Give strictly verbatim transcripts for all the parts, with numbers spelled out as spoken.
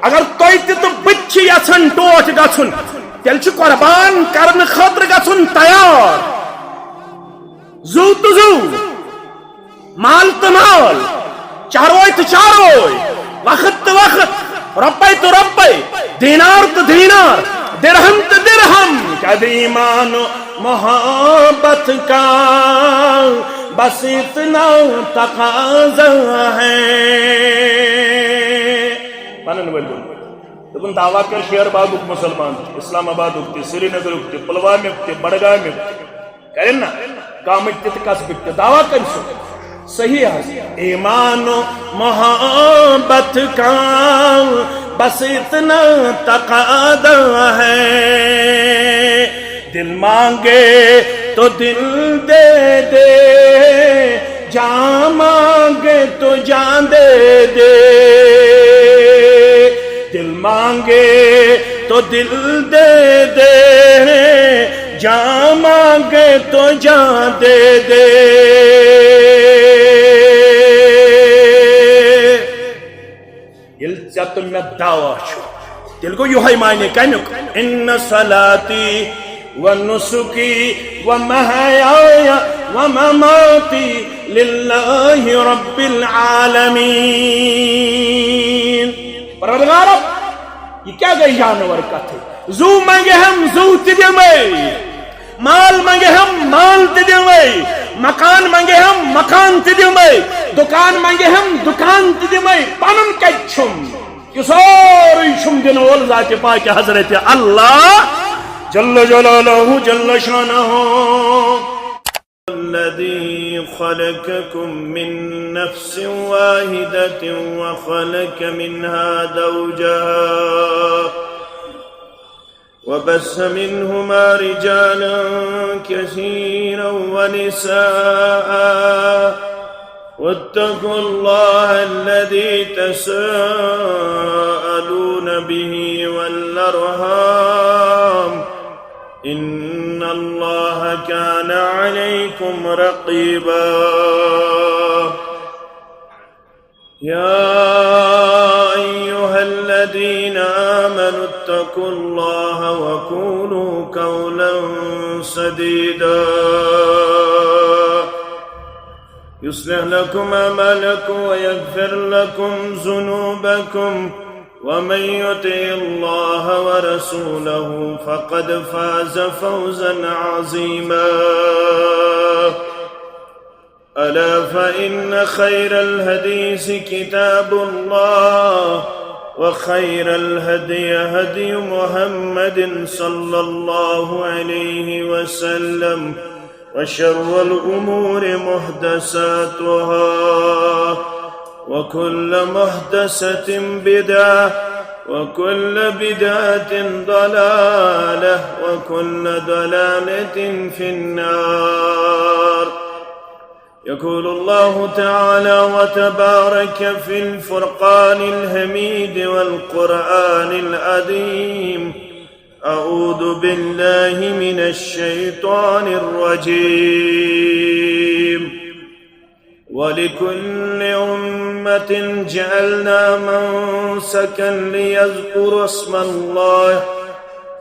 اگر تۄہہِ تہِ تہٕ بہٕ تہِ چھِ یژھان ٹوٹھ گژھُن، تیٚلہِ چھُ قربان کرنہٕ خٲطرٕ گژھُن تیار۔ زُو تہٕ زُو، مال تہٕ مال، چاروٲے تہٕ چاروٲے، وقت تہٕ وقت، رۄپے تہٕ رۄپے، دینار تہٕ دینار، درہم تہٕ درہم۔ کیٛازِ ایمان و محبت کا بس اتنا تقاضا ہے۔ پنن ؤلۍ ووٚن۔ دوٚپُن، دعویٰ کر شیر باغُک مُسلمان، اسلام آبادُک تہِ، سرینگرُک تہِ، پلوامیُک تہِ، بڈگامیُک تہِ۔ کرن نا گامٕکۍ تہِ تہٕ قصبٕکۍ تہِ، دعویٰ کٔرۍ سُہ۔ صحیح حظ۔ ایمان و محبت کا بس اتنا تقاضا ہے، دل مانگے تو دل دے دے، جان مانگے تو جان دے دے۔ دل مانگے تو دل دے دے، جان مانگے تو جان دے دے۔ ییٚلہِ ژےٚ تہٕ مےٚ دعویٰ چھُ، تیٚلہِ گوٚو یِہوٚے معنی کَمیُک، ان صلاتی و نسکی و محیای و مماتی للہ رب العالمین۔ پروردگارا، یہِ کیٛاہ گٔے جانور کتھٕ؟ زُو منگہم، زُو تہِ دِمے۔ مال منگہم، مال تہِ دِمے۔ مکان منگہم، مکان تہِ دِمے۔ دُکان منگہم، دُکان تہِ دِمے۔ پنُن کتہِ چھُم؟ یہِ سورُے چھُم دِنہٕ وول ذاتِ پاکہِ حضرت اللہ جل جلالہ جل شانہ۔ الذي خلقكم من نفس واحدة وخلق منها زوجها وبث منهما رجالا كثيرا ونساء، واتقوا الله الذي تساءلون به والأرحام، إن الله كان عليكم رقيبا. يا أيها الذين آمنوا اتقوا الله وقولوا قولا سديدا، يصلح لكم أعمالكم ويغفر لكم ذنوبكم، ومن يطع الله ورسوله فقد فاز فوزا عظيما. ألا فإن خير الحديث كتاب الله، وخير الهدي هدي محمد صلى الله عليه وسلم، وشر الأمور محدثاتها، وكل محدثة بدعة، وكل بدعة ضلالة، وكل ضلالة في النار. يقول الله تعالى وتبارك في الفرقان الحميد والقرآن العظيم: أعوذ بالله من الشيطان الرجيم. ولكل أمة جعلنا منسكا ليذكروا اسم الله،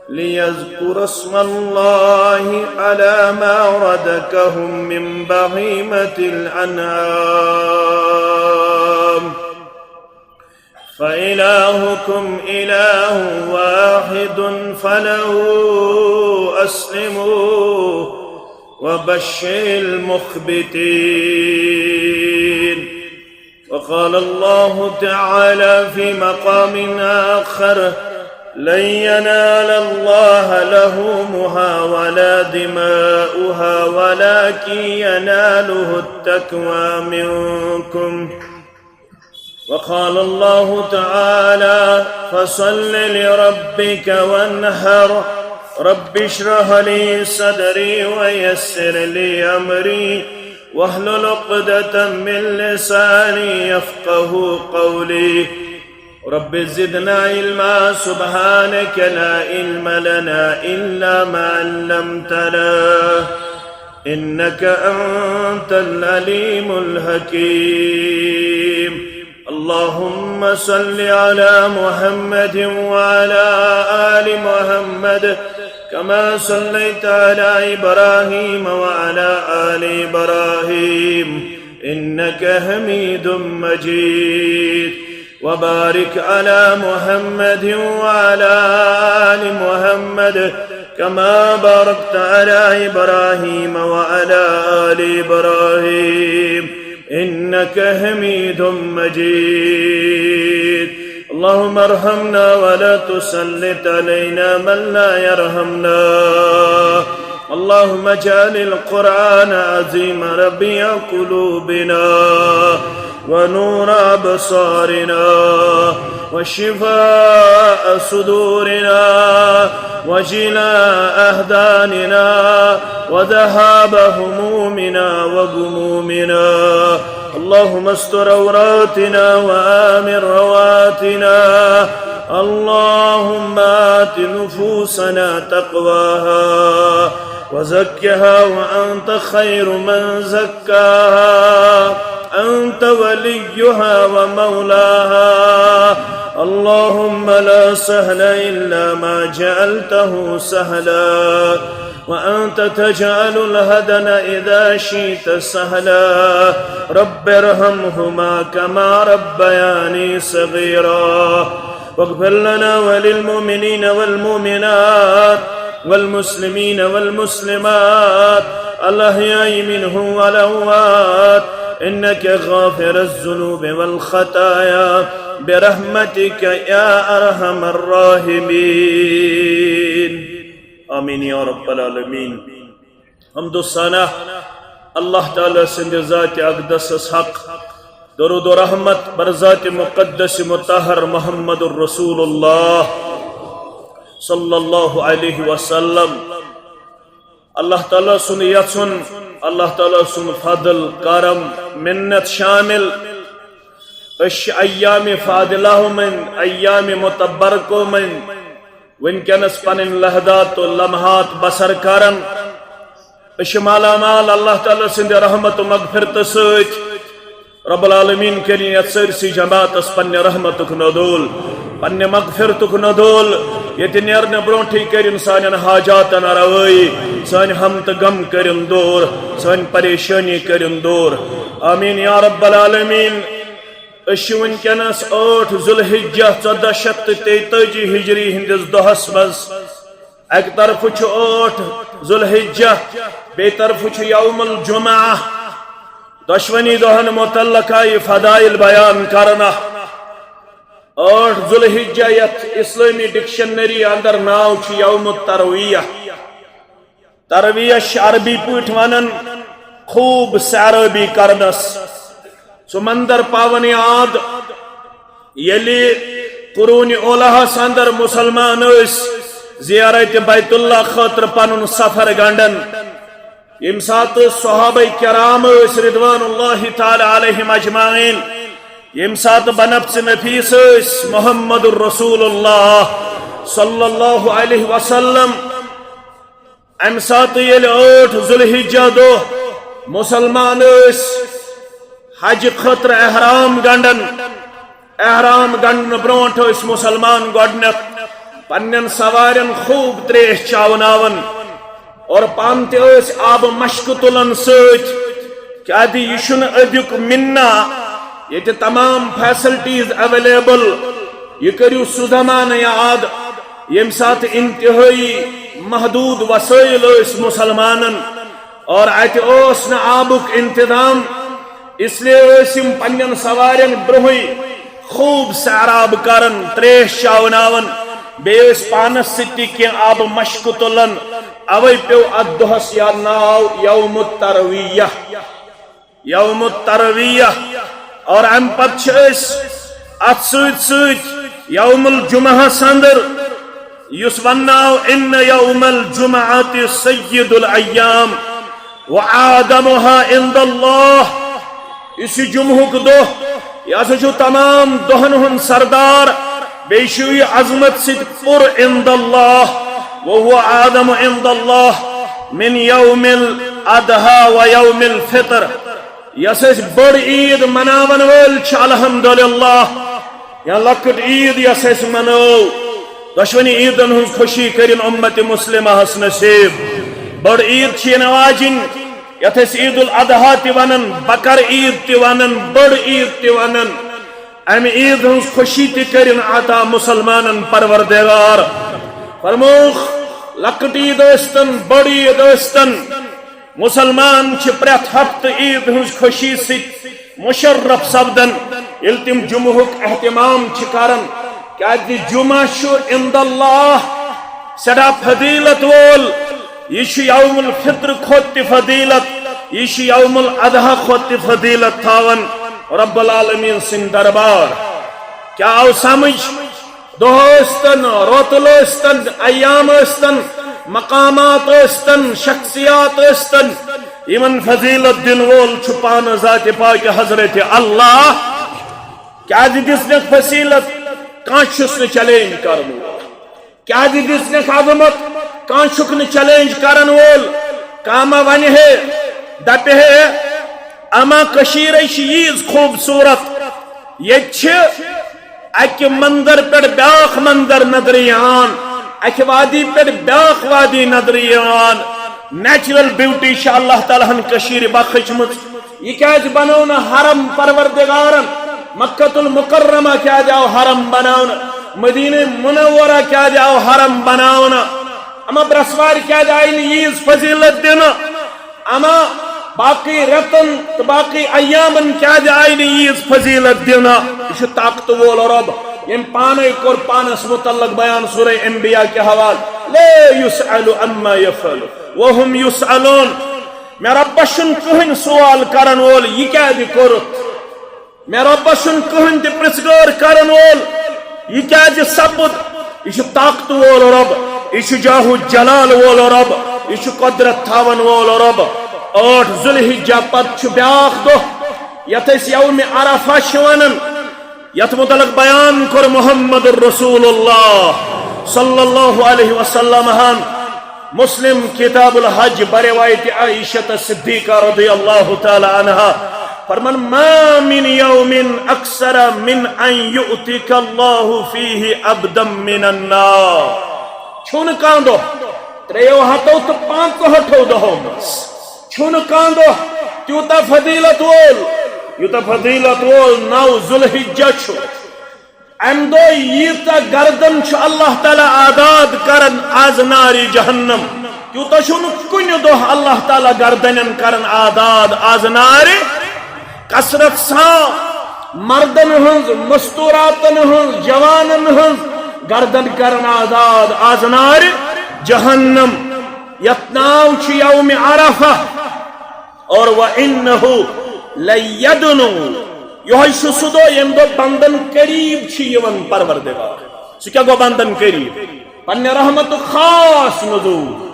ليذكروا اسم الله على ما رزقهم من بهيمة الأنعام. فإلهكم إله واحد فله أسلموا وبشر المخبتين. وقال الله تعالى في مقام آخر: لن ينال الله لحومها ولا دماؤها ولكن يناله التقوى منكم. وقال الله تعالى: فصل لربك وانحر. رب اشرح لي صدري ويسر لي أمري واحلل عقدة من لساني يفقه قولي. رب زدنا علما، سبحانك لا علم لنا إلا ما علمتنا، إنك أنت العليم الحكيم. اللهم صل على محمد وعلى آل محمد كما صليت على إبراهيم وعلى آل إبراهيم إنك حميد مجيد. وبارك على محمد وعلى آل محمد كما باركت على إبراهيم وعلى آل إبراهيم إنك حميد مجيد. اللهم ارحمنا ولا تسلط علينا من لا يرحمنا. اللهم اجعل القرآن العظيم ربيع قلوبنا ونور أبصارنا وشفاء صدورنا وجلاء أحزاننا وذهاب همومنا وغمومنا. اللهم استر عوراتنا وآمن رواتنا. اللهم آت نفوسنا تقواها وزكها وأنت خير من زكاها، أنت وليها ومولاها. اللهم لا سهل إلا ما جعلته سهلا، وأنت تجعل الحزن إذا شئت سهلا. رب ارحمهما كما ربياني صغيرا. واغفر لنا وللمؤمنين والمؤمنات والمسلمين والمسلمات الأحياء منهم والأموات إنك غافر الذنوب والخطايا برحمتك يا أرحم الراحمين. آمين يا رب العالمين. حمد و ثنا اللہ تعالیٰ سٕنٛدِ ذاتِ اقدسس حق، درود و رحمت بر ذاتِ مقدس مطہر محمد الرسول اللہ صلی اللہ علیہ وسلم۔ اللہ تعالیٰ سُنٛد یژھُن، اللہ تعالیٰ سُنٛد فضل، کرم، منت شامل۔ أسۍ چھِ ایام فاضلہ منٛز، ایام متبرکو منٛز وٕنکیٚنس پنٕنۍ لحظات و لمحات بسر کران۔ أسۍ چھِ مالا مال اللہ تعالیٰ سٕنٛدِ رحمت و مغفرت سۭتۍ۔ رب العالمین کٔرِن یتھ سٲرسٕے جماعتس پننہِ رحمتُک نزول، پننہِ مغفرتُک نزول۔ ییٚتہِ نیرنہٕ برونٹھٕے کٔرِن سانٮ۪ن حاجاتن روٲیی، سٲنۍ ہم تہٕ غم کٔرِن دور، سٲنۍ پریشٲنی کٔرِن دور۔ آمین یا رب العالمین۔ أسۍ چھِ وٕنکیٚنس ٲٹھ ذوالحجہ ژۄدہ شیٚتھ تہٕ تیتٲجی ہجری ہٕنٛدِس دۄہس منٛز۔ اکہِ طرفہٕ چھُ ٲٹھ ذوالحجہ، بیٚیہِ طرفہٕ چھُ یوم الجمعہ۔ دۄشوٕنی دۄہن متعلق آیہِ فضائل بیان کرنہٕ۔ ٲٹھ ذوالحجہ، یتھ اسلٲمی ڈکشنری اندر ناو چھُ یوم الترویہ۔ ترویہ چھِ عربی پٲٹھۍ ونان خوب سیرٲبی کرنس۔ سُہ مندر پاون یاد، ییٚلہِ قرون اولاہس اندر مسلمان ٲسۍ زیارت بیت اللہ خٲطرٕ پنُن سفر گنڈان، ییٚمہِ ساتہٕ صحابہ کرام ٲسۍ رضوان اللہ تعالیٰ علیہم اجمعین، ییٚمہِ ساتہٕ بنفس نفیس ٲسۍ محمد رسول اللہ صلی اللہ علیہ وسلم، امہِ ساتہٕ ییٚلہِ ٲٹھ ذوالحجہ دۄہ مسلمان ٲسۍ حج خٲطرٕ احرام گنڈان، احرام گنڈنہٕ برونٹھ ٲسۍ مسلمان گۄڈٕنیتھ پننٮ۪ن سوارٮ۪ن خوب تریش چاوناوان اور پانہٕ تہِ ٲسۍ آبہٕ مشکہٕ تُلان سۭتۍ۔ کیازِ یہِ چھُنہٕ أزیُک مِنا، ییٚتہِ تمام facilities available۔ یہِ کٔرِو سُہ زمانہٕ یاد، ییٚمہِ ساتہٕ انتہٲئی محدود وسٲیل ٲسۍ مسلمانن اور اتہِ اوس نہٕ آبُک انتظام، اس لیے ٲسۍ یِم پننٮ۪ن سوارٮ۪ن برونٛہٕے خوب سیراب کران، تریش چاوناوان، بیٚیہِ ٲسۍ پانس سۭتۍ تہِ کینٛہہ آبہٕ مشکہٕ تُلان۔ اوے پیوٚو اتھ دۄہس یاد ناو یوم الترویہ۔ یوم الترویہ۔ اور امہِ پتہٕ چھِ أسۍ اتھ سۭتۍ سۭتۍ یوم الجمعہ ہس اندر یُس وننہٕ آو، ان یوم الجمعہ سید الایام و اعظمها عند اللہ۔ یُس یہِ جمعہُک دۄہ، یہِ ہسا چھُ تمام دۄہن ہُنٛد سردار، بیٚیہِ چھُ یہِ عظمت سۭتۍ پُر عند اللہ، وهو اعظم عند اللہ من یوم الاضحی و یوم الفطر۔ یۄس أسۍ بٔڑ عید مناون وٲلۍ چھِ، الحمدللہ، یا لۄکٕٹ عید یۄس أسۍ منٲو، دۄشوٕنی عیدن ہٕنٛز خوشی کٔرِن امت مسلمہس نصیب۔ بٔڑ عید چھِ یِنہٕ واجِنۍ، یتھ أسۍ عید الاضحی تہِ ونان، بکر عید تہِ ونان، بٔڑ عید تہِ ونان۔ امہِ عید ہٕنٛز خوشی تہِ کٔرِن عطا مسلمانن پروردگار۔ فرمووُکھ، لۄکٕٹ عید ٲسۍتن، بٔڑ عید ٲسۍتن، مسلمان چھِ پرٛٮ۪تھ ہفتہٕ عید ہٕنٛز خوشی سۭتۍ مشرف سپدان، ییٚلہِ تِم جمعہُک اہتمام چھِ کران، کیازِ جمعہ چھُ عند اللہ سٮ۪ٹھاہ فضیلت وول۔ یہِ چھُ یوم الفطر کھۄتہٕ تہِ فضیلت، یہِ چھُ یوم الاضحی کھۄتہٕ تہِ فضیلت تھاوان رب العالمین سٕنٛدِ دربار۔ کیٛاہ آو سمجھ؟ دۄہ ٲسۍتن، رۄتُل ٲسۍتن، ایام ٲسۍتن، مقامات ٲسۍتن، شخصیات ٲسۍتن، یِمن فضیلت دِنہٕ وول چھُ پانہٕ ذاتِ پاکہِ حضرت اللہ۔ کیٛازِ دِژنکھ فضیلت؟ کانٛہہ چھُس نہٕ چیلنج کرنہٕ وول۔ کیٛازِ دِژنکھ عظمت؟ کانٛہہ چھُکھ نہٕ چیلنج کرن وول۔ کانٛہہ ما ونہِ ہے، دپہِ ہے، اما کٔشیٖرے چھِ ییٖژ خوٗبصوٗرت، ییٚتہِ چھِ اکہِ مندر پٮ۪ٹھ بیاکھ مندر نظرِ یِوان، اکہِ وادی پٮ۪ٹھ بیاکھ وادی نظرِ یِوان۔ نیچرل بیوٹی چھِ اللہ تعالیٰ ہن کٔشیٖرِ بخشمٕژ۔ یہِ کیازِ بنوو نہٕ حرم پروردگارن؟ مکہ المکرمہ کیازِ آو حرم بناونہٕ؟ مدینہ منورہ کیازِ آو حرم بناونہٕ؟ اما برسوارِ کیازِ آیہِ نہٕ ییٖژ فضیلت دِنہٕ؟ اما باقی رٮ۪تن تہٕ باقی ایامن کیازِ آیہِ نہٕ ییٖژ فضیلت دِنہٕ؟ یہِ چھُ طاقتہٕ وول رۄب، ییٚمۍ پانے کوٚر پانس متعلق بیان سورہ انبیاء کہِ حوالہٕ، لا یسأل عما یفعل وهم یسألون۔ مےٚ رۄبس چھُنہٕ کٕہٕنۍ سوال کرن وول، یہِ کیازِ کوٚرُتھ؟ مےٚ رۄبس چھُنہٕ کٕہٕنۍ تہِ پرژھ گٲر کرن وول، یہِ کیازِ سپُد؟ یہِ چھُ طاقتہٕ وول رۄب، یہِ چھُ جاہ و جلال وول رۄب، یہِ چھُ قۄدرت تھاون وول رۄب۔ ٲٹھ ذوالحجہ پتہٕ چھُ بیاکھ دۄہ، یتھ أسۍ یومِ عرفہ چھِ ونان، یتھ متعلق بیان کوٚر محمد رسول اللہ صلی اللہ علیہ وسلم ہن۔ مسلم کتاب الحج بروایت عائشہ صدیقہ رضی اللہ تعالی عنہا فرمان، ما من یوم اکثر من ان یؤتک اللہ فیہ عبدا من النار۔ چھُنہٕ کانٛہہ دۄہ، ترٛیٚیو ہتو تہٕ پانٛژہٲٹھو دۄہو منٛز چھُنہٕ کانٛہہ دۄہ تیوٗتاہ فضیلت وول، یوٗتاہ فضیلت وول نو ذوالحجہ چھُ۔ امہِ دۄہ ییٖژاہ گردن چھُ اللہ تعالیٰ آزاد کران از نارِ جہنم، تیوٗتاہ چھُنہٕ کُنہِ دۄہ اللہ تعالیٰ گردنن کران آزاد از نارِ۔ کثرت سان مردن ہٕنٛز، مستوراتن ہٕنٛز، جوانن ہٕنٛز گردن کران آزاد از نارِ جہنم، یتھ ناو چھُ یومِ عرفہ۔ اور وَإِنَّهُ لَيَدْنُو، یہوے چھُ سُہ دۄہ ییٚمہِ دۄہ بندن قریب چھِ یِوان پروردگار۔ سُہ کیٛاہ گوٚو بندن قریب؟ پننہِ رحمتُک خاص نزول،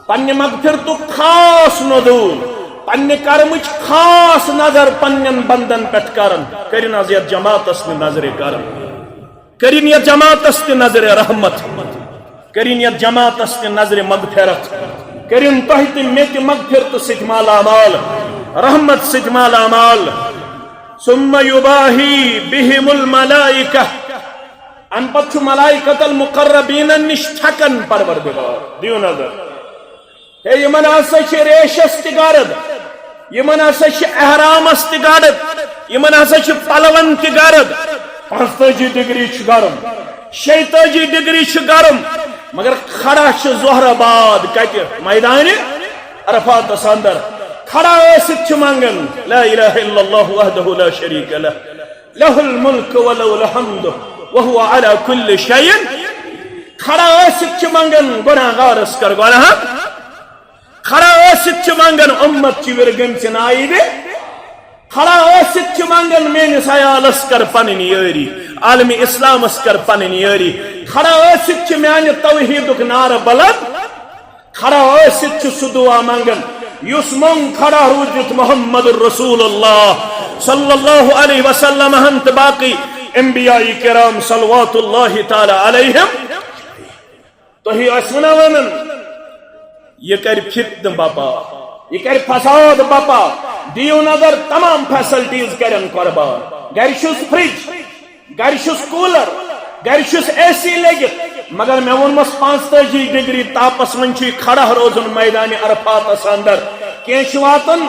پننہِ مغفرتُک خاص نزول، پننہِ کرمٕچ خاص نظر پننٮ۪ن بندن پٮ۪ٹھ کران۔ کٔرِن از یتھ جماعتس تہِ نظرِ کرم، کٔرِن یتھ جماعتس تہِ نظرِ رحمت، کٔرِن یتھ جماعتس تہِ نظرِ مغفرت، کٔرِن تۄہہِ تہِ مےٚ تہِ مغفرت سۭتۍ مالا مال، رحمت سۭتۍ مالا مال۔ ثم یباہی بہم الملائکہ، امہِ پتہٕ چھُ ملائکۃ المقربینن نِش تھکان پروردگار۔ دِیِو نظر۔ ہے، یِمن ہسا چھِ ریشس تہِ گرد، یِمن ہسا چھِ احرامس تہِ گرد، یِمن ہسا چھِ پلون تہِ گرد۔ پانٛژتٲجی ڈگری چھُ گرم، شیٚیہِ تٲجی ڈگری چھُ گرم، مگر کھڑا چھُ ظہر بعد کتہِ؟ میدانِ عرفاتس اندر۔ کھڑا ٲسِتھ چھِ منگان، لا الہ الا اللہ وحدہ لا شریک لہ، لہ الملک و لہ الحمد وہو علی کل شیء۔ کھڑا ٲسِتھ چھِ منگان گناہ گارس کر گناہ، کھڑا ٲسِتھ چھِ منگان امت چہِ ورگٔمژِ نایہِ دِ، کھڑا ٲسِتھ چھِ منگان میٲنِس عیالس کر پنٕنۍ یٲری، عالمِ اسلامس کر پنٕنۍ یٲری، کھڑا ٲسِتھ چھِ میانہِ توحیدُک نعرٕ بلند۔ کھڑا ٲسِتھ چھُ سُہ دُعا منگان یُس منگ کھڑا روٗزِتھ محمد رسول اللہ صلی اللہ علیہ وسلم ہن تہٕ باقی انبیاء کرام صلوات اللہ تعالی علیہم۔ تُہی ٲسِو نا ونان، یہِ کرِ فتنہٕ بپا، یہِ کرِ فساد بپا، دِیِو نظر، تمام فیسلٹیز کرن قربان۔ گرِ چھُس فرج، گرِ چھُس کوٗلر، گرِ چھُس اے سی لٔگِتھ، مگر مےٚ ووٚنمَس پانٛژتٲجی ڈگری تاپس منٛز چھُے کھڑا روزُن میدانِ عرفاتس اندر۔ کینٛہہ چھِ واتان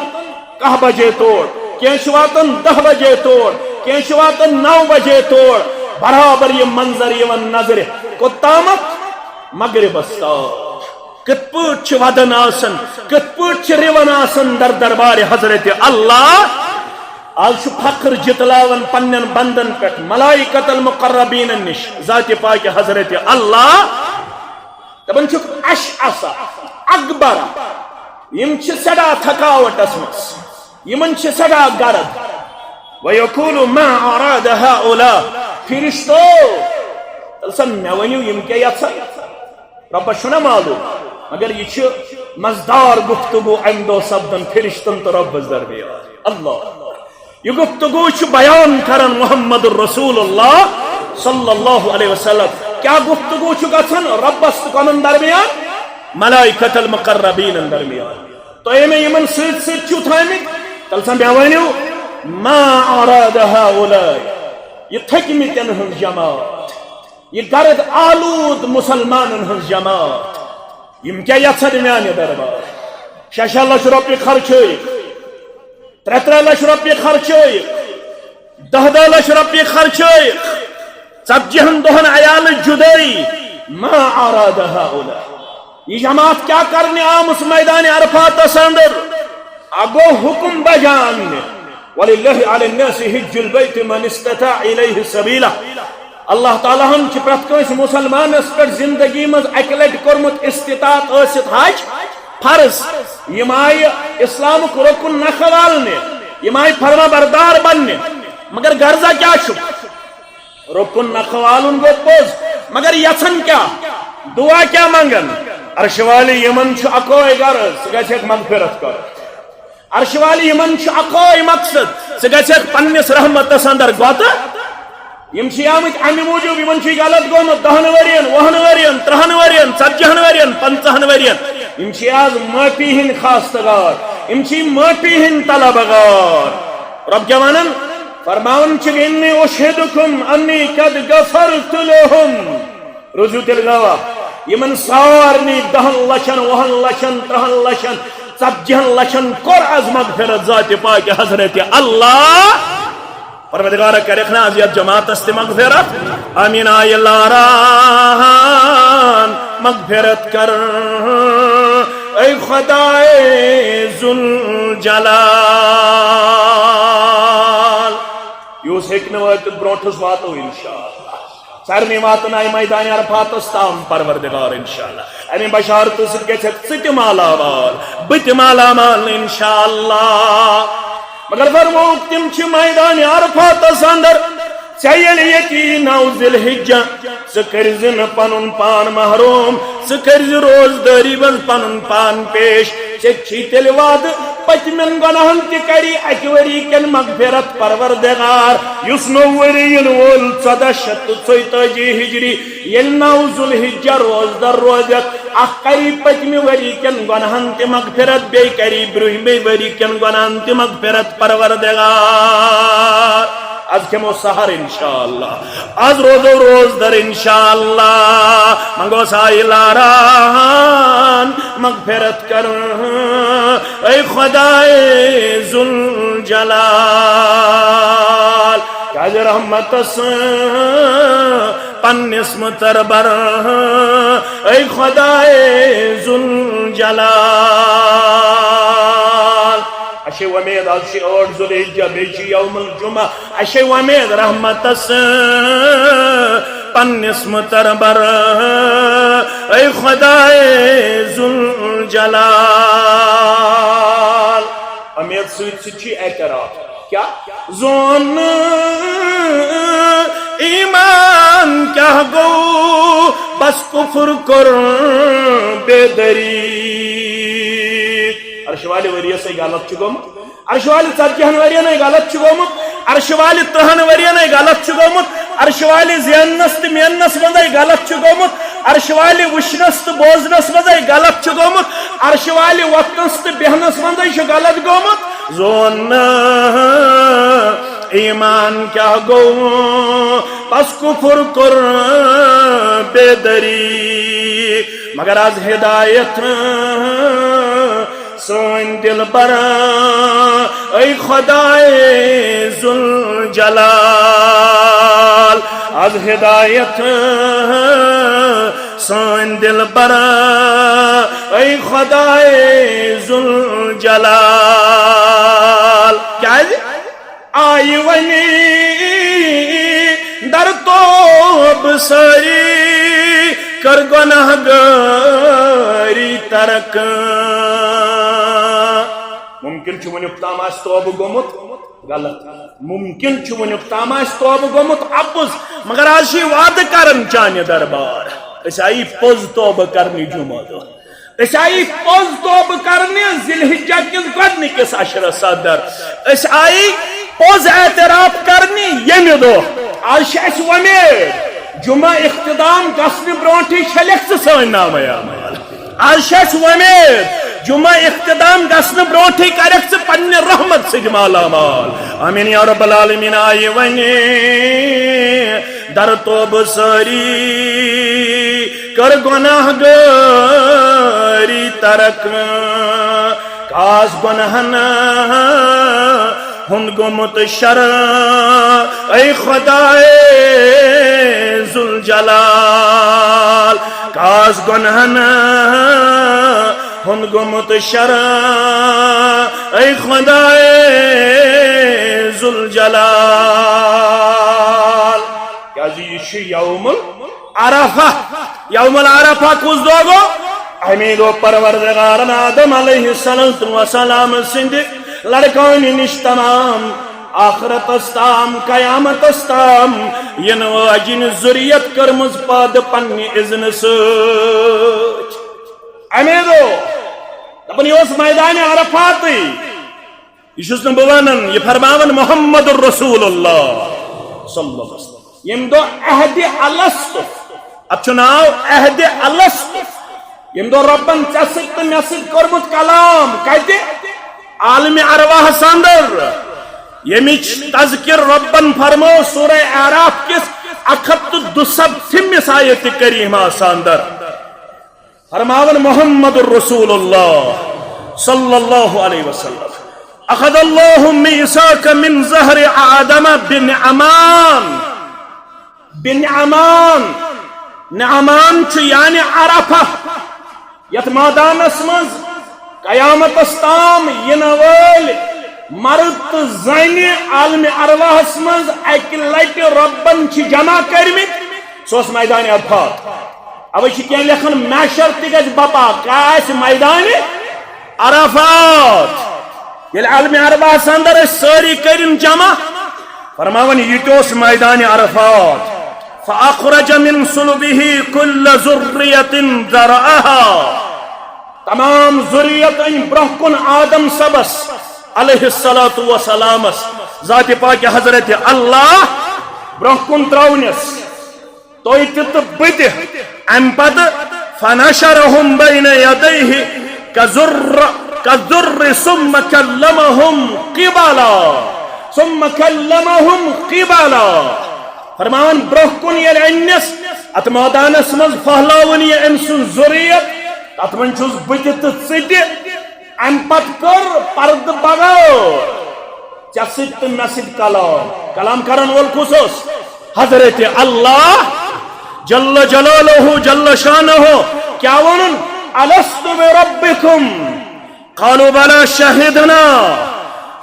کاہ بجے تور، کینٛہہ چھِ واتان دَہ بجے تور، کینٛہہ چھِ واتان نَو بجے تور۔ برابر یہِ منظر یِوان نظرِ۔ کوٚتامَتھ؟ مغربس تام۔ کِتھ پٲٹھۍ چھِ ودان آسان، کِتھ پٲٹھۍ چھِ رِوان آسان در دربارِ حضرت اللہ۔ آز چھُ فخر جتلاوان پننٮ۪ن بندن پٮ۪ٹھ، ملائکۃ المقربینن نِش، ذاتِ پاکِ حضرت اللہ۔ دپان چھُکھ اشعث اکبر، یِم چھِ سٮ۪ٹھاہ تھکاوٹس منٛز، یِمن چھِ سٮ۪ٹھاہ گرد۔ وَيَقُولُ مَا أَرَادَ هَؤُلَاءِ۔ فرشتو، تیٚلہِ سا مےٚ ؤنِو، یِم کیٛاہ یژھن؟ رۄبس چھُنہ معلوم، مگر یہِ چھُ مزٕدار گفتگو امہِ دۄہ سپدان فرشتن تہٕ رۄبس درمیان۔ اللہ، یہِ گفتگو چھُ بیان کران محمد رسول اللہ صلی اللہ علیہ وسلم۔ کیٛاہ گفتگو چھُ گژھان رۄبس تہٕ کمن درمیان؟ ملائکۃ المقربینن درمیان۔ تۄہہِ مےٚ یِمن سۭتۍ سۭتۍ چھِو تھٲومٕتۍ، تیٚلہِ سا مےٚ ؤنِو، ما اراد ہؤلاء، یہِ تھٔکمٕتٮ۪ن ہٕنٛز جماعت، یہِ گرد آلود مسلمانن ہٕنٛز جماعت، یِم کیٛاہ یژھن میانہِ دربار؟ شےٚ شےٚ لچھ رۄپیہِ خرچٲیِکھ، ترٛےٚ ترٛےٚ لچھ رۄپیہِ خرچٲیِکھ، دَہ دَہ لَچھ رۄپیہِ خرچٲیِکھ، ژتجی ہن دۄہن عیالٕچ جُدٲیی، ما اراد ہؤلاء۔ یہِ جماعت کیٛاہ کرنہِ آمٕژ میدانِ عرفاتس اندر؟ اَ گوٚو حُکم بجا اننہِ، وللہ علی الناس حج البیت من استطاع الیہ سبیلا۔ اللہ تعالیٰ ہن چھُ پرٛٮ۪تھ کٲنٛسہِ مُسلمانس پٮ۪ٹھ زندگی منٛز اکہِ لٹہِ کوٚرمُت استطاعت ٲسِتھ حج فرض۔ یِم آیہِ اسلامُک رُکُن نکھٕ والنہِ، یِم آیہِ فرما بردار بننہِ، مگر غرضہ کیٛاہ چھُ؟ رُکُن نکھٕ والُن گوٚو پوٚز، مگر یژھن کیٛاہ؟ دعا کیٛاہ منگن؟ عرشہِ والہِ یِمن چھُ اکوے غرض، ژٕ گژھکھ مغفرت کرُن۔ عرشہِ والہِ یِمن چھُ اکوے مقصد، ژٕ گژھکھ پننِس رحمتس اندر گۄتہٕ۔ یِم چھِ آمٕتۍ امہِ موٗجوٗب، یِمن چھُ یہِ غلط گوٚمُت دہن ؤرین، وُہن ؤرین، ترٛہن ؤرین، ژتجی ہن ؤرین، پنژاہن ؤرین۔ یِم چھِ آز معٲفی ہٕنٛدۍ خواستگار، یِم چھِ معٲفی ہٕنٛدۍ طلبگار۔ رۄب کیٛاہ ونان؟ فرماوان چھِ، انی اشہدکم انی قد غفرت لہم۔ روٗزِو تیٚلہِ گواہ، یِمن سارنٕے دہن لچھن، وُہن لچھن، ترٕہن لچھن، ژتجی ہن لچھن کوٚر از مغفرت ذاتِ پاکِ حضرت اللہ۔ پروردگارا، کرکھ نا از یتھ جماعتس تہِ مغفرت؟ آمین۔ آیہِ لاران مغفرت کر، اے خدائے ذوالجلال۔ یُس ہیٚکہِ نہٕ وٲتِتھ، برونٛٹھس واتو انشاءاللہ۔ سارنٕے واتن آیہِ میدانِ عرفاتس تام پروردگار انشاءاللہ۔ امہِ بشارتہٕ سۭتۍ گژھکھ ژٕ تہِ مالا مال، بہٕ تہِ مالا مال انشاءاللہ۔ مگر فرمووُکھ، تِم چھِ میدانِ عرفاتس اندر۔ ژےٚ ییٚلہِ ییٚتی نو ذی الحجہ، ژٕ کٔرۍ زِ نہٕ پنُن پان محروم، ژٕ کٔرۍ زِ روزدٲری منٛز پنُن پان پیش۔ ژےٚ چھی تیٚلہِ وعدٕ، پٔتمٮ۪ن گۄناہن تہِ کری اکہِ ؤری کٮ۪ن مغفرت پروردگار۔ یُس نوٚو ؤری یِنہٕ وول ژۄدہ شیٚتھ تہٕ ژۄیتٲجی ہجری، ییٚلہِ نو ذوالحجہ روزدر روزکھ، اکھ کری پٔتمہِ ؤری کٮ۪ن گۄناہن تہِ مغفرت، بیٚیہِ کری برٛونٛہمہِ ؤری کٮ۪ن گۄناہن تہِ مغفرت پروردگار۔ از کھٮ۪مو سحر انشاءاللہ، از روزو روزدر انشاءاللہ۔ منگوس آیہِ لاران مغفرت کر، اے خدائے ذوالجلال۔ کیازِ رحمتس پننِس مُتربر، اے خدائے ذوالجلال۔ اَسہِ چھِ وۄمید، از چھِ ٲٹھ ذوالحجہ، بیٚیہِ چھِ یوم الجمعہ۔ اَسہِ چھِ وۄمید رحمتس پننِس مُتربر، اے خدائے ذوالجلال۔ امید سۭتۍ سۭتۍ چھُ اعتراف۔ کیا؟ زون ایمان کیا گو، بس کفر کر بے دری۔ عرش والے ؤریس ہے غلط چھُ گوٚمُت۔ عرش والہِ ژتجی ہن ؤرین ہے غلط چھُ گوٚمُت۔ عرش والہِ ترہن ؤرین ہے غلط چھُ گوٚمُت۔ عرش والہِ زیننس تہٕ میننس منٛز ہے غلط چھُ گوٚمُت۔ عرش والہِ وٕچھنس تہٕ بوزنس منٛز ہے غلط چھُ گوٚمُت۔ عرش والہِ وۄتھنس تہٕ بیہنس منٛز ہے چھُ غلط گوٚمُت۔ زون نہٕ ایمان کیٛاہ گوٚو، پس کفر کوٚر بے دری۔ مگر از ہدایت سٲنۍ دلبر، اے خدائے ذوالجلال، از ہدایت سٲنۍ دلبر، اے خدائے ذوالجلال۔ کیٛازِ؟ آیہِ وۄنۍ در توب سٲری، کٔر گۄناہ گٲری ترک۔ ممکن چھُ وُنیُک تام آسہِ توبہٕ گوٚمُت غلط، ممکن چھُ وُنیُک تام آسہِ توبہٕ گوٚمُت اَپُز، مگر از چھِ وعدٕ کران چانہِ دربار۔ أسۍ آیہِ پوٚز توبہٕ کرنہِ جمعہ دۄہ۔ أسۍ آیہِ پوٚز توبہٕ کرنہِ ذی الحجہ کِس گۄڈٕنِکِس عشرس اندر۔ أسۍ آیہِ پوٚز اعتراف کرنہِ ییٚمہِ دۄہ۔ از چھِ اَسہِ وۄمید، جمعہ اختتام گژھنہٕ برونٹھٕے چھلکھ ژٕ سٲنۍ نامہ اعمال۔ از چھِ اَسہِ وۄمید، جمعہ اختتام گژھنہٕ برونٹھٕے کرکھ ژٕ پننہِ رحمت سۭتۍ مالا مال۔ آمین یا رب العالمین۔ آیہِ وۄنۍ در توبہٕ سٲری، کٔر گۄناہ گٲری ترک۔ کاس گۄنہن ہُنٛد گوٚمُت شر، اے خدائے ذوالجلال۔ کاس گۄنہن ہُنٛد گوٚمُت شر، اے خدائے ذوالجلال۔ کیٛازِ یہِ چھُ یوم عرفہ۔ یوم العرفہ کُس دۄہ گوٚو؟ اَمی دۄہ پروردگارن آدم علیہ الصلوۃ والسلام سٕنٛدِ لڑکانہِ نِش تمام آخرتس تام، قیامتس تام یِنہٕ واجِنۍ ذُریت کٔرمٕژ پٲدٕ پننہِ اذنہٕ سۭتۍ۔ اَمی دۄہ دپان، یہِ اوس میدانِ عرفاتٕے۔ یہِ چھُس نہٕ بہٕ ونان، یہِ فرماوان محمد رسول اللہ صلی اللہ علیہ وسلم۔ ییٚمہِ دۄہ عہدِ الست، اتھ چھُ ناو عہدِ الست، ییٚمہِ دۄہ رۄبن ژےٚ سۭتۍ تہٕ مےٚ سۭتۍ کوٚرمُت کلام۔ کتہِ؟ عالمِ ارواحس اندر، ییٚمِچ تذکر رۄبن فرمٲو سورہ اعراف کِس اکھ ہتھ تہٕ دُسَتتھمِس آیتِ کریمہس اندر۔ فرماوان محمد رسول اللہ صلی اللہ علیہ وسلم، اخذ اللہ میثاق من ظہر آدم بنعمان۔ بنعمان، نعمان چھُ یعنی عرفہ، یتھ مٲدانس منٛز قیامتس تام یِنہٕ وٲلۍ مرد تہٕ زنہِ عالمِ ارواحس منٛز اکہِ لٹہِ رۄبن چھِ جمع کٔرمٕتۍ، سُہ اوس میدانِ عرفات۔ اوے چھِ کینٛہہ لیکھان، محشر تہِ گژھِ بپا، کیٛاہ آسہِ میدانِ عرفات۔ ییٚلہِ عالمِ ارواحس اندر أسۍ سٲری کٔرِن جمع، فرماوان، یہِ تہِ اوس میدانِ عرفات۔ فأخرج من صلبه كل ذرية ذرأها۔ تمام ذریت أنۍ برونٛہہ کُن آدم صٲبس علیہ الصلوۃ والسلامس، ذاتِ پاکِ حضرت اللہ برونٛہہ کُن ترٲونس۔ تُہۍ تہِ تہٕ بہٕ تہِ۔ امہِ پتہٕ، فنشرهم بين يديه كالذر، كالذر ثم كلمهم قبالا، ثم كلمهم قبالا۔ فرماوان، برونٛہہ کُن ییٚلہِ أنِس اتھ مٲدانس منٛز پھٔہلاوُن یہِ أمۍ سُنٛد ذُریت، تتھ منٛز چھُس بہٕ تہِ تہٕ ژٕ تہِ۔ امہِ پتہٕ کٔر پردٕ بغٲر ژےٚ سۭتۍ تہٕ مےٚ سۭتۍ کلام۔ کلام کرن وول کُس اوس؟ حضرت اللہ جل جلالہ جل شانہ۔ کیٛاہ ووٚنُن؟ الست بربکم؟ قالوا بلی شہدنا۔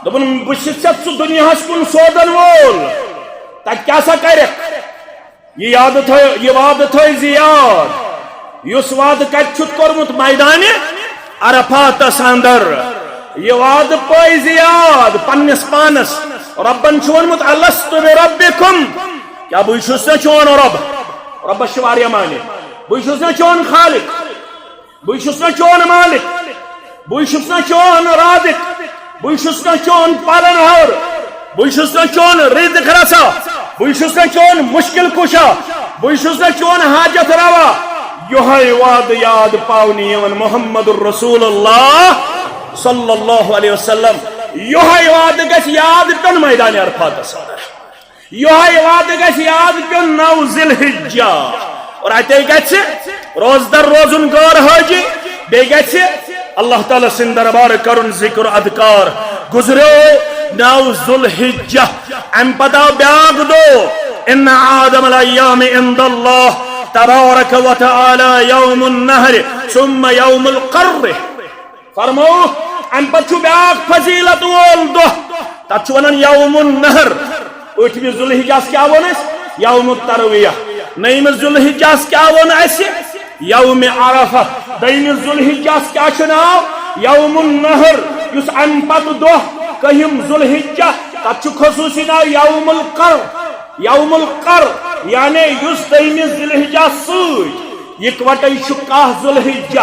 دوٚپُن، بہٕ چھُس ژےٚ سُہ دُنیاہس کُن سوزن وول، تتہِ کیٛاہ سا کرکھ؟ یہِ یاد تھٲے، یہِ وعدٕ تھٲے زِ یاد، یُس وعدٕ کتہِ چھُتھ کوٚرمُت؟ میدانِ عرفاتس اندر۔ یہِ وعدٕ پٲے زِ یاد پننِس پانس۔ رۄبن چھُ ووٚنمُت، الست بربکم؟ کیٛاہ بٕے چھُس نہ چون رۄب؟ رۄبس چھِ واریاہ معنی۔ بٕے چھُس نہ چون خالق؟ بہٕ چھُس نہ چون مالک، بہٕ چھُس نہ چون رازق، بہٕ چھُس نہ چون پالن ہار، بہٕ چھُس نہ چون رزق رسا، بہٕ چھُس نہ چون مشکل کشا، بہٕ چھُس نہ چون حاجت روا۔ یہے وعدٕ یاد پاونہٕ یِوان محمد رسول اللہ صلی اللہ علیہ وسلم۔ یۄہے وعدٕ گژھِ یاد پیوٚن میدان عرفاتس اندر۔ یۄہے وعدٕ گژھِ یاد پیوٚن نو ذی الحجہ۔ اور اتے گژھِ روزدر روزُن غٲر حٲجی، بیٚیہِ گژھِ اللہ تعالیٰ سٕنٛدِ دربار کرُن ذکر اذکار۔ گُزریو نو ذی الحجہ، امہِ پتہٕ آو بیاکھ دۄہ، ان اعظم الایام عند اللہ تبارک و تعالی یوم النحر ثم یوم القر۔ فرموو، امہِ پتہٕ چھُ بیاکھ فضیلت وول دۄہ، تتھ چھُ ونان یوم النحر۔ ٲٹھمہِ ذوالحجس کیٛاہ ووٚن اَسہِ؟ یوم الترویہ۔ نٔیمہِ ذوالحجس کیٛاہ ووٚن اَسہِ؟ یوم عرفہ۔ دٔیمہِ ذوالحجس کیٛاہ چھُ ناو؟ یوم النحر۔ یُس امہِ پتہٕ دۄہ، کٔہِم ذوالحجہ، تتھ چھُ خصوٗصی ناو یوم القر۔ یوم القر، یعنی یُس دٔیمہِ ذوالحجس سۭتۍ یکوٹے چھُ کاہ ذوالحجہ،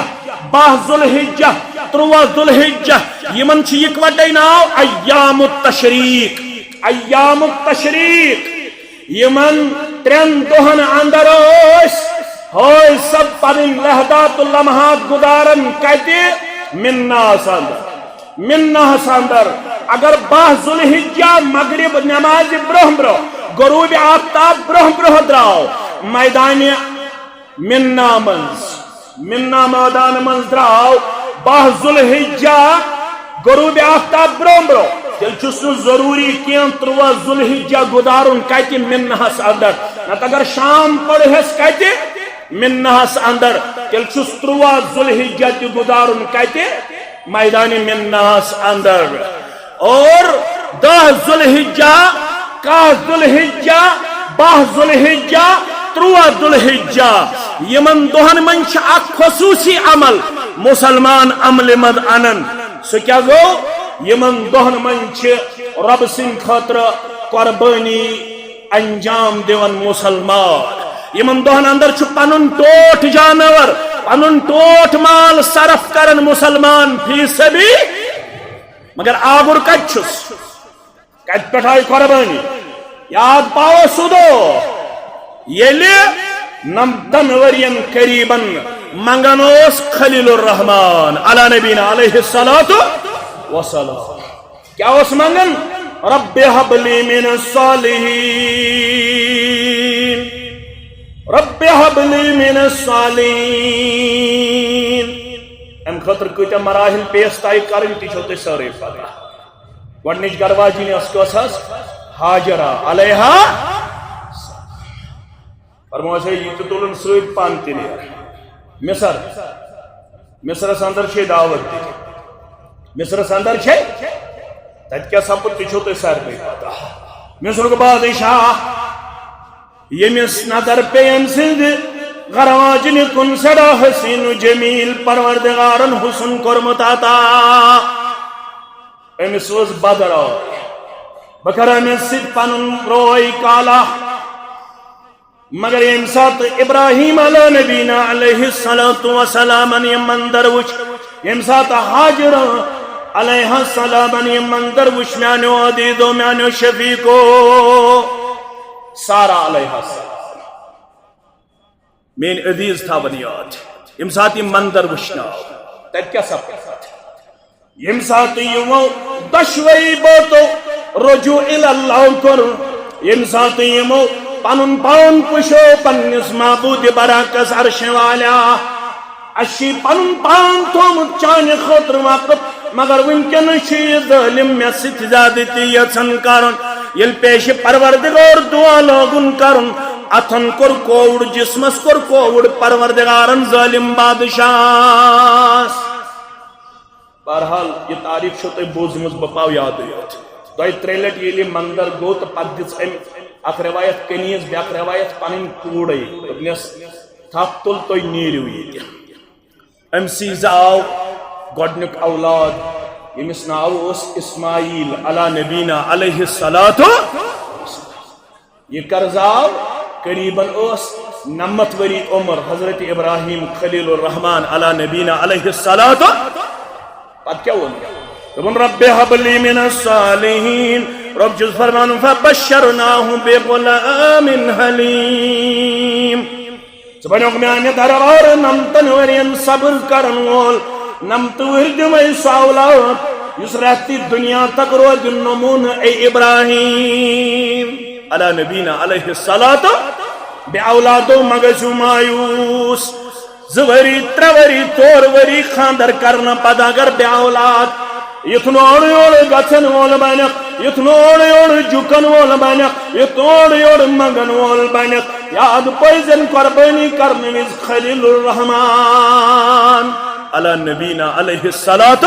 باہ ذوالحجہ، ترٛواہ ذوالحجہ، یِمن چھُ یکوٹے ناو ایام التشریق۔ ایام التشریق، یِمن ترٛٮ۪ن دۄہن اندر ٲسۍ ہٲوۍ سب پنٕنۍ لحظات و لمحات گُزاران کتہِ؟ مناہس اندر۔ مناہس اندر۔ اگر باہ ذوالحجہ مغرب نمازِ برونٛہہ برونٛہہ، غروب آفتاب برونٛہہ برونٛہہ درٛاو میدانِ منہ منٛز، منہ مٲدان منٛز درٛاو باہ ذوالحجہ غروب آفتاب برونٛہہ برونٛہہ، تیٚلہِ چھُس نہٕ ضروٗری کینٛہہ ترٛواہ ذوالحجہ گُزارُن کتہِ؟ مناہس اندر۔ نتہٕ اگر شام پرہس کتہِ؟ مناہس اندر۔ تیٚلہِ چھُس ترٛواہ ذوالحجہ تہِ گُزارُن کتہِ؟ میدانِ مناہس اندر۔ اور دہ ذوالحجہ، کاہ ذوالحجہ، باہ ذوالحجہ، ترٛواہ ذوالحجہ، یِمن دۄہن منٛز چھِ اکھ خصوٗصی عمل مسلمان عملہِ منٛز انان۔ سُہ کیٛاہ گوٚو؟ یِمن دۄہن منٛز چھِ رۄب سٕنٛدِ خٲطرٕ قۄربٲنی انجام دِوان مسلمان۔ یِمن دۄہن اندر چھُ پنُن ٹوٹھ جانور، پنُن ٹوٹھ مال صرف کران مسلمان فی سبیل۔ مگر آگُر کتہِ چھُس؟ کتہِ پٮ۪ٹھ آیہِ قۄربٲنی؟ یاد پاوو سُہ دۄہ، ییٚلہِ نمتن ؤرین قریبن منگان اوس خلیل الرحمان علی نبینا علیہ الصلوۃ والسلام۔ کیٛاہ اوس منگان؟ رب ہب لی من الصالحین، رب ہب لی من الصالحین۔ امہِ خٲطرٕ کۭتیاہ مراحل پیش طے کرٕنۍ، تہِ چھو تۄہہِ سٲرٕے پتہ۔ گۄڈٕنِچ گرٕ واجِنۍ ٲس کۄس حظ؟ ہاجرہ علیہا۔ فرموو اَسہِ، یہِ تہِ تُلُن سۭتۍ، پانہٕ تہِ نیر مصر۔ مصرس اندر چھے دعوت دِنۍ۔ مصرس اندر چھے، تتہِ کیٛاہ سپُد تہِ چھو تۄہہِ سارنٕے پتہ۔ مصرُک بادشاہ، ییٚمِس نظر پیٚیہِ أمۍ سٕنٛزِ گرٕ واجنہِ کُن سٮ۪ٹھاہ حسین و جمیل، پروردگارن حسن کوٚرمُت عطا۔ أمِس اوس بدر آے، بہٕ کرٕ أمِس سۭتۍ پنُن روے کالا۔ مگر ییٚمہِ ساتہٕ ابراہیم علیٰ نبینا علیہ الصلوۃ والسلامن یہِ منظر وُچھ، ییٚمہِ ساتہٕ ہاجرہ علیہ السلامن یہِ منظر وُچھ، میانیو عزیزو، میانیو شفیقو، سارہ علیہ السلام، میٲنۍ عزیز تھاون یاد، ییٚمہِ ساتہٕ یہِ منظر وُچھنہٕ آو، تتہِ کیٛاہ سپُد؟ ییٚمہِ ساتہٕ یِمو دۄشوَے بٲژو رجوع الی اللہ کوٚر، ییٚمہِ ساتہٕ یِمو پنُن پان پُشو پننِس معبود برحقس عرشہِ والیا، اَسہِ چھُے پنُن پان تھوٚومُت چانہِ خٲطرٕ وقف، مگر وٕنکیٚنس چھُ یہِ ظٲلم مےٚ سۭتۍ زیادتی یژھان کرُن۔ ییٚلہِ پیش پروردگار دعا لوگُن کرُن، اتھن کوٚر کووُڑ، جسمس کوٚر کووُڑ پروردگارن ظٲلم بادشاہس۔ بہرحال، یہِ تعریف چھو تۄہہِ بوٗزمٕژ، بہٕ پاو یادٕے یوت۔ دۄیہِ ترٛیٚیہِ لٹہِ ییٚلہِ یہِ منظر گوٚو تہٕ پتہٕ دِژ أمۍ اکھ روایت کنیز، بیٛاکھ روایت پنٕنۍ کوٗرے۔ دوٚپنس، "تھپھ تُل، تُہۍ نیٖرِو ییٚتہِ۔" أمۍ سٕے زاو گۄڈٕنیُک اولاد، ییٚمِس ناو اوس اسماعیل علی نبینا علیہ الصلوۃ۔ یہِ کر زاو؟ قریباً ٲس نَمَتھ ؤری عمر حضرت ابراہیم خلیل الرحمان علی نبینا علیہ الصلوۃ۔ پتہٕ کیٛاہ ووٚن؟ دوٚپُن، "رب ہب لی من الصالحین۔" رۄب چھُس فرماوان، "فبشرناہ بغلام حلیم۔" ژٕ بنیوکھ میانہِ دربارٕ نَمتَن ؤرین صبر کرن وول، نَمتہٕ ؤرۍ دِمے سُہ اولاد۔ یُس رہتی دنیا تک روزِ نمونہٕ، اے ابراہیم، علی نبینا علیہ الصلوۃ، بے اولادو مہ گژھِو مایوس۔ زٕ ؤری، ترٛےٚ ؤری، ژور ؤری خاندر کرنہٕ پتہٕ اگر بے اولاد، یُتھ نہٕ اورٕ یورٕ گژھن وول بنکھ، یُتھ نہٕ اورٕ یورٕ جُکن وول بنکھ، یُتھ نہٕ اورٕ یورٕ منگن وول بنکھ، یاد پٲیزن قربٲنی کرنہٕ وِزِ خلیل الرحمان علی نبینا علیہ الصلوۃ۔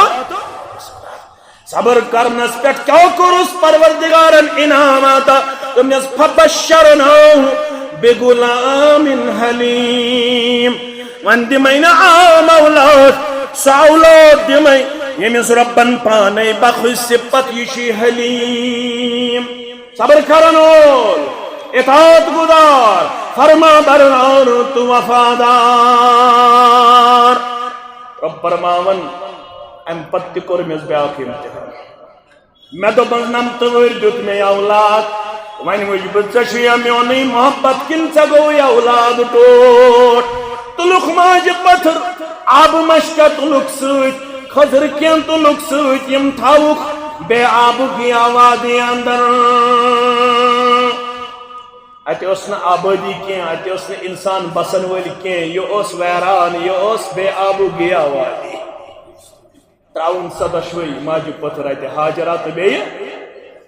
صبر کرنس پٮ۪ٹھ کیٛاہ کوٚرُس پروردگارن انعام عطا؟ دوٚپنس، "فبشرناہ بغلام حلیم۔" وۄنۍ دِمے نہٕ عام اولاد، سُہ اولاد دِمے ییٚمِس رۄبن پانے بخش صفت، یہِ چھُ حلیم، صبر کرن وول، اطاعت گزار، فرما بردار تہٕ وفادار۔ رۄب فرماوان، امہِ پتہٕ تہِ کوٚر مےٚ بیٛاکھ امتحان۔ مےٚ دوٚپمَس، "نَمتہٕ وٕہٕرۍ دیُت مےٚ اولاد، وۄنۍ وٕچھ بہٕ ژےٚ چھُیا میونُے محبت کِنہٕ ژےٚ گوٚوُے اولاد ٹوٹھ؟" تُلُکھ ماجہِ پٔتھٕر، آبہٕ مَشکہ تُلُکھ سۭتۍ، کھٔزٕر کینٛہہ تُلُکھ سۭتۍ، یِم تھاوُکھ بے آبُک یا وادی اندر۔ اَتہِ ٲس نہٕ آبٲدی کینٛہہ، اَتہِ ٲس نہٕ اِنسان بَسَن وٲلۍ کینٛہہ، یہِ اوس ویران، یہِ اوس بے آبُک یا وادی۔ تراوُن سۄ دۄشوے ماجہِ پٔتھٕر اَتہِ، ہاجرہ تہٕ بیٚیہِ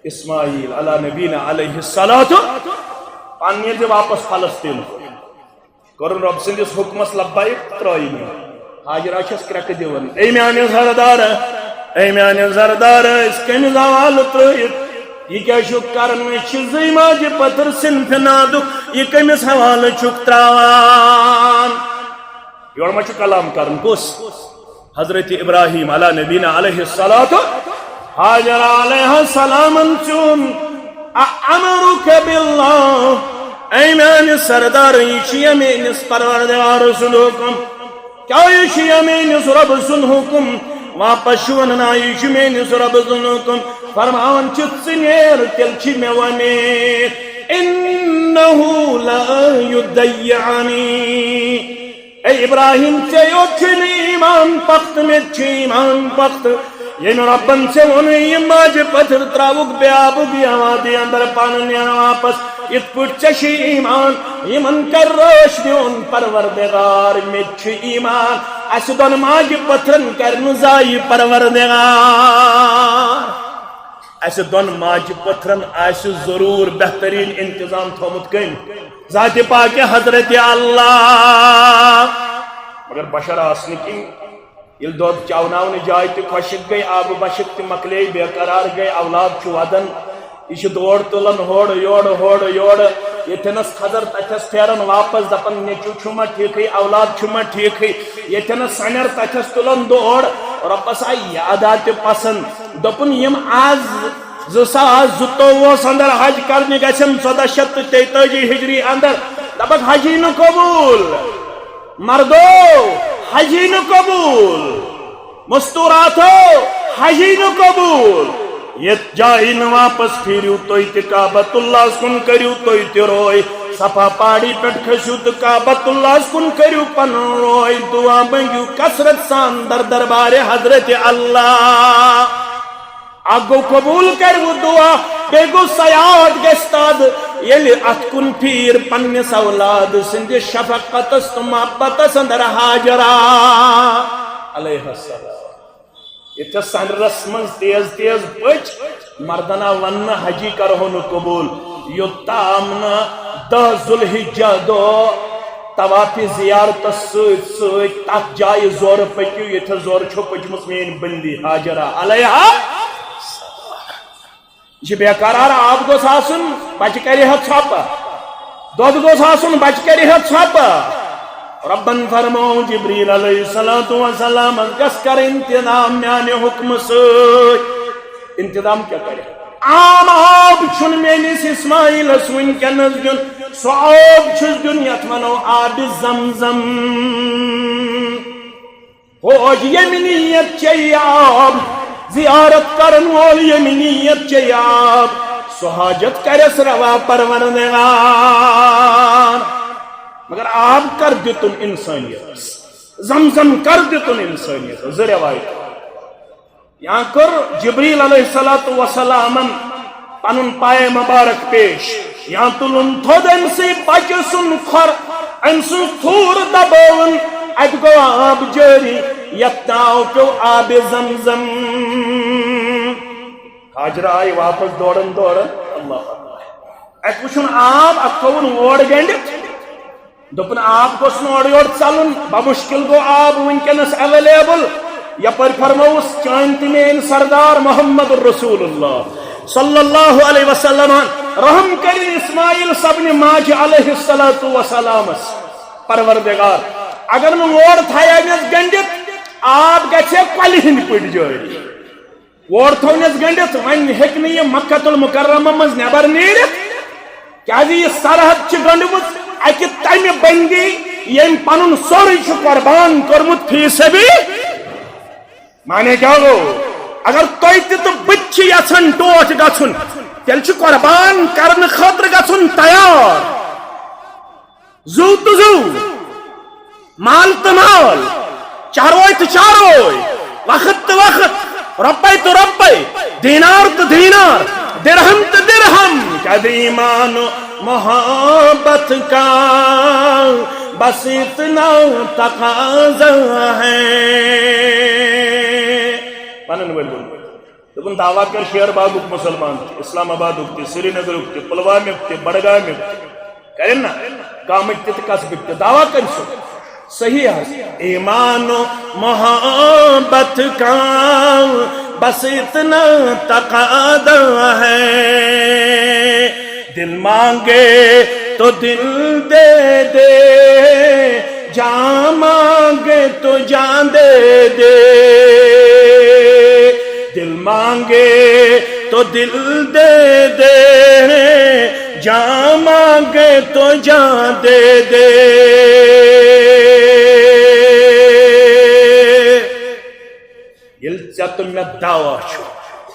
اسماعیل علی نبینا علیہ الصلوۃ۔ پانہٕ نیٖرزِ واپس فلسطین۔ کوٚرُن رۄب سٕنٛدِس حُکمس لبیک، ترٲوِن۔ ہاجرہ چھس کرٛٮ۪کہٕ دِوان، "اے میانہِ سردار، اے میانہِ سردار، أسۍ کٔمِس حوالہٕ ترٲوِتھ؟ یہِ کیٛاہ چھُ کران؟ أسۍ چھِ زٕے ماجہِ پٔتھٕر صنفِ نادُک، یہِ کٔمِس حوالہٕ چھُکھ تراوان؟" یورٕ ما چھُ کلام کرُن؟ کُس؟ حضرت ابراہیم علی نبینا علیہ الصلوۃ۔ ہاجر علیہ السلامن چُن، "أأمرك بالله؟" اے میانہِ سردار، یہِ چھُ یا میٲنِس پروردگار سُنٛد حُکم؟ کیٛاہ یہِ چھُ یا میٲنِس رۄبہٕ سُنٛد حُکم؟ واپس چھُ ونان، "آ، یہِ چھُ میٲنِس رۄبہٕ سُنٛد حُکم۔" فرماوان چھِ، "ژٕ نیر، تیٚلہِ چھِ مےٚ وۄمید، إنه لن يضيعني۔" اے ابراہیم، ژےٚ یوت چھُے نہٕ ایمان پختہٕ، مےٚ تہِ چھُ ایمان پختہٕ۔ ییٚمہِ رۄبن ژےٚ ووٚنُے، یہِ ماجہِ پٔتھٕر تراوُکھ بے آبُک یا وادی اندر، پانہٕ نیر واپس۔ یِتھ پٲٹھۍ ژےٚ چھُے ایمان، یِمن کر رٲچھ میون پروردگار، مےٚ تہِ چھُ ایمان۔ اسہِ دۄن ماجہِ پٔتھرن کرِ نہٕ ضایہِ پروردگار۔ اسہِ دۄن ماجہِ پٔتھرن آسہِ ضروٗر بہتریٖن انتظام تھوٚومُت۔ کٔمۍ؟ ذاتِ پاکہِ حضرت اللہ۔ مگر بشر آسنہٕ کِنۍ ییٚلہِ دۄد چاوناونہٕ جایہِ تہِ خۄشِک گٔے، آبہٕ بشک تہِ مۄکلے، بے قرار گٔے، اولاد چھُ ودان۔ یہِ چھُ دور تُلان ہورٕ یورٕ، ہورٕ یورٕ۔ ییٚتھٮ۪نس کھزر تتھٮ۪س پھیران واپس، دپان، "نیٚچو چھُ ما ٹھیٖکھٕے، اولاد چھُ ما ٹھیٖکھٕے؟" ییٚتھٮ۪نس سنیر تتھٮ۪س تُلان دور۔ رۄبس آیہِ یہِ ادا تہِ پسند۔ دوٚپُن، یِم آز زٕ ساس زٕتووُہس اندر حج کرنہِ گژھن، ژۄدہ شیٚتھ تہٕ تیتٲجی ہجری اندر، دپکھ، حجی نہٕ قبول۔ مردو، حجی نہٕ قبول۔ مستوراتو، حجی نہٕ قبول۔ یتھ جایہِ نہٕ واپس پھیرِو تُہۍ تہِ، کعبۃ اللہس کُن کٔرِو تُہۍ تہِ روے۔ صفا پہاڑی پٮ۪ٹھ کھٔسِو تہٕ کعبۃ اللہس کُن کٔرِو پنُن روے۔ دعا منٛگِو کثرت سان در دربارِ حضرت اللہ۔ اکھ گوٚو قبول کرِ وۄنۍ دعا، بیٚیہِ گوٚو صیاد گژھِ تد، ییٚلہِ اتھ کُن پھیٖر پننِس اولاد سٕنٛدِ شفقتس تہٕ محبتس اندر ہاجرہ علیہ السلام۔ یتھس سنرس منٛز تیز تیز پٔچ، مردنا وننہٕ، حجی کرہو نہٕ قبول، یوٚتام نہٕ دہ ذوالحجہ دۄہ طواف زیارتس سۭتۍ سۭتۍ تتھ جایہِ زورٕ پٔکِو، ییٚتھس زورٕ چھو پٔچمٕژ میٲنۍ بندی ہاجرہ علیہا۔ یہِ چھُ بے قرار، آب گوٚژھ آسُن، بچہِ کرِ ہا ژھۄپہٕ۔ دۄد گوٚژھ آسُن، بچہِ کرِ ہا ژھۄپہٕ۔ رۄبن فرموو جبریل علیہ الصلوۃ والسلامس، گژھ کر انتظام میانہِ حُکمہٕ سۭتۍ۔ انتظام کیٛاہ کرِ؟ عام آب چھُنہٕ میٲنِس اسماعیلس وٕنکیٚنس دیُن، سُہ آب چھُس دیُن یتھ ونو آبِ زمزم۔ فوج ییٚمہِ نیت چیٚیہِ آب، زیارت کرن وول ییٚمہِ نیت چیٚیہِ آب، سُہ حاجت کرٮ۪س روا پروردگار۔ مگر آب کر دیُتُن انسٲنیتس؟ زمزم کر دیُتُن انسٲنیتس؟ زٕ روایت۔ یا کٔر جبریل علیہ الصلوۃ والسلامن پنُن پایہِ مبارک پیش، یا تُلُن تھوٚد أمۍ سٕے بچہِ سُنٛد کھۄر، أمۍ سٕنٛز تھوٗر دبٲوٕن، اَتہِ گوٚو آب جٲری، یَتھ ناو پیوٚو آبِ زمزم۔ ہاجرہ آیہِ واپس دوران دوران، اللہ اکبر۔ اَتہِ وُچھُن آب، اَتھ تھوٚوُن ووڑ گنٛڈِتھ۔ دوٚپُن، آب گوٚژھ نہٕ اورٕ یورٕ ژَلُن، بمشکل گوٚو آب وٕنکیٚنَس ایویلیبل۔ یَپٲرۍ فرمووُس، چٲنۍ تہٕ میٲنۍ سردار محمد رسول اللہ صلی اللہ علیہ وسلم رحم کٔرِن اسماعیل صٲبنہِ ماجہِ علیہ الصلوۃ والسلامس۔ پروردگار، اگر نہٕ ووڑ تھایہِ أمِس گٔنڈِتھ، آب گژھِ کۄلہِ ہٕنٛدۍ پٲٹھۍ جٲری۔ ووڑ تھٲونس گٔنڈِتھ، وۄنۍ ہیٚکہِ نہٕ یہِ مکہ المکرمہ منٛز نٮ۪بر نیٖرِتھ، کیازِ یہِ سرحد چھِ گٔنڈمٕژ اکہِ تمہِ بندی، ییٚمۍ پنُن سورُے چھُ قربان کوٚرمُت فی سبیل۔ معنی کیٛاہ گوٚو؟ اگر تۄہہِ تہِ تہٕ بہٕ تہِ چھِ یژھان ٹوٹھ گژھُن، تیٚلہِ چھُ قربان کرنہٕ خٲطرٕ گژھُن تیار۔ زُو تہٕ زُو، مال تہٕ مال، چاروٲے تہٕ چاروٲے، وقت تہٕ وقت، رۄپے تہٕ رۄپے، دینار تہٕ دینار، درہم تہٕ درہم۔ قد ایمان و محبت کا بس اتنا تقاضا ہے۔ پنن ؤلۍ ؤلۍ۔ دوٚپُن، دعویٰ کر شیر باغُک مُسلمان تہِ، اسلام آبادُک تہِ، سرینگرُک تہِ، پلوامیُک تہِ، بڈگامیُک تہِ۔ کرن نا گامٕکۍ تہِ تہٕ قصبٕکۍ تہِ۔ دعویٰ کٔمۍ سُنٛد؟ صحیح حظ۔ ایمان و محبت کا بس اتنا تقاضا ہے، دل مانگے تو دل دے دے، جان مانگے تو جان دے دے، دل مانگے تو دل دے دے، جان مانگے تو جان دے دے۔ ییٚلہِ ژےٚ تہٕ مےٚ دعویٰ چھُ،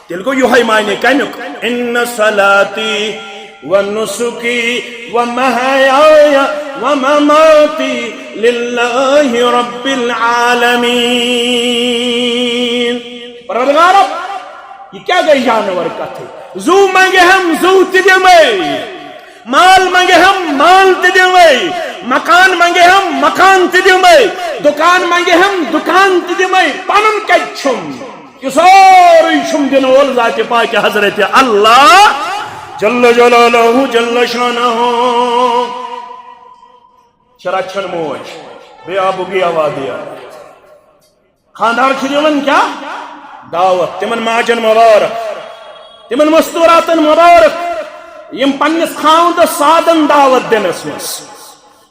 تیٚلہِ گوٚو یِہوٚے معنی کَمیُک؟ ان صلاتی و نسکی و محیای و مماتی للہ رب العالمین۔ پروردگارا، یہِ کیٛاہ گٔے جانور کتھٕے؟ زُو منگے ہم، زُو تہِ دِمے۔ مال منگے ہم، مال تہِ دِمے۔ مکان منگے ہم، مکان تہِ دِمے۔ دُکان منگے ہم، دُکان تہِ دِمے۔ پنُن کتہِ چھُم؟ یہِ سورُے چھُم دِنہٕ وول ذاتِ پاکہِ حضرت اللہ جل جلالہ جل شانہ۔ چھِ رچھن موج، بے آبگی آبادی۔ خاندار چھِ دِوان کیٛاہ؟ دعوت۔ تِمن ماجن مبارک، تِمن مستوراتن مبارک، یِم پننِس خاوندس سادن دعوت دِنس منٛز۔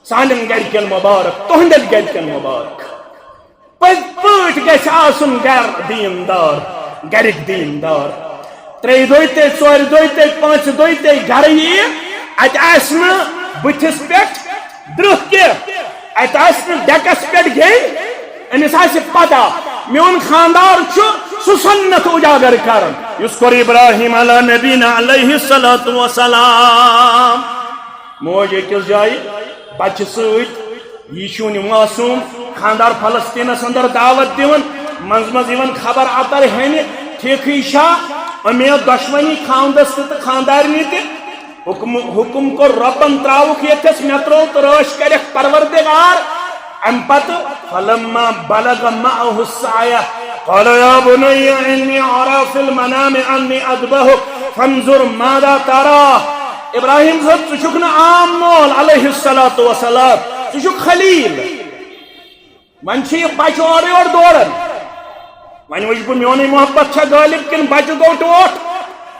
سانٮ۪ن گرِکٮ۪ن مبارک، تُہنٛدٮ۪ن گرِکٮ۪ن مبارک۔ پٔزۍ پٲٹھۍ گژھِ آسُن گرٕ دیٖندار، گرِکۍ دیٖندار۔ ترٛیٚیہِ دۄہہِ تہِ، ژورِ دۄہہِ تہِ، پانٛژِ دۄہہِ تہِ گرٕ یِیہِ، اتہِ آسہِ نہٕ بٕتھِس پٮ۪ٹھ درٕہ کینٛہہ، اتہِ آسہِ نہٕ ڈیکس پٮ۪ٹھ گیٚنۍ۔ أمِس آسہِ پتہ، میون خاندار چھُ سُہ سنت اجاگر کران، یُس کوٚر ابراہیم علی نبینا علیہ الصلوۃ والسلام۔ موج أکِس جایہِ، بچہِ سۭتۍ، یہِ چھُ وُنہِ معصوم، خاندار فلسطینس اندر دعوت دِوان، منٛزٕ منٛزٕ یِوان خبر اتر ہینہِ، ٹھیکٕے چھا؟ اُمید دۄشوٕنی خاوندس تہِ تہٕ خاندارنہِ تہِ۔ حکم، حکم کوٚر رۄبن، ترٛاوُکھ ییٚتھس، مےٚ ترٛوو تہٕ رٲچھ کرٮ۪کھ پروردگار۔ امہِ پتہٕ، فلما بلغ معه السعی قال یا بنی انی ارا فی المنام انی اذبحک فانظر ماذا تری۔ ابراہیم صٲب، ژٕ چھُکھ نہٕ عام مول علیہ الصلوۃ والسلام، ژٕ چھُکھ خلیل۔ وۄنۍ چھُ یہِ بچہٕ اورٕ یورٕ دوران۔ وۄنۍ وٕچھِ بہٕ، میونٕے محبت چھا غٲلب کِنہٕ بچہٕ گوٚو ٹوٹھ؟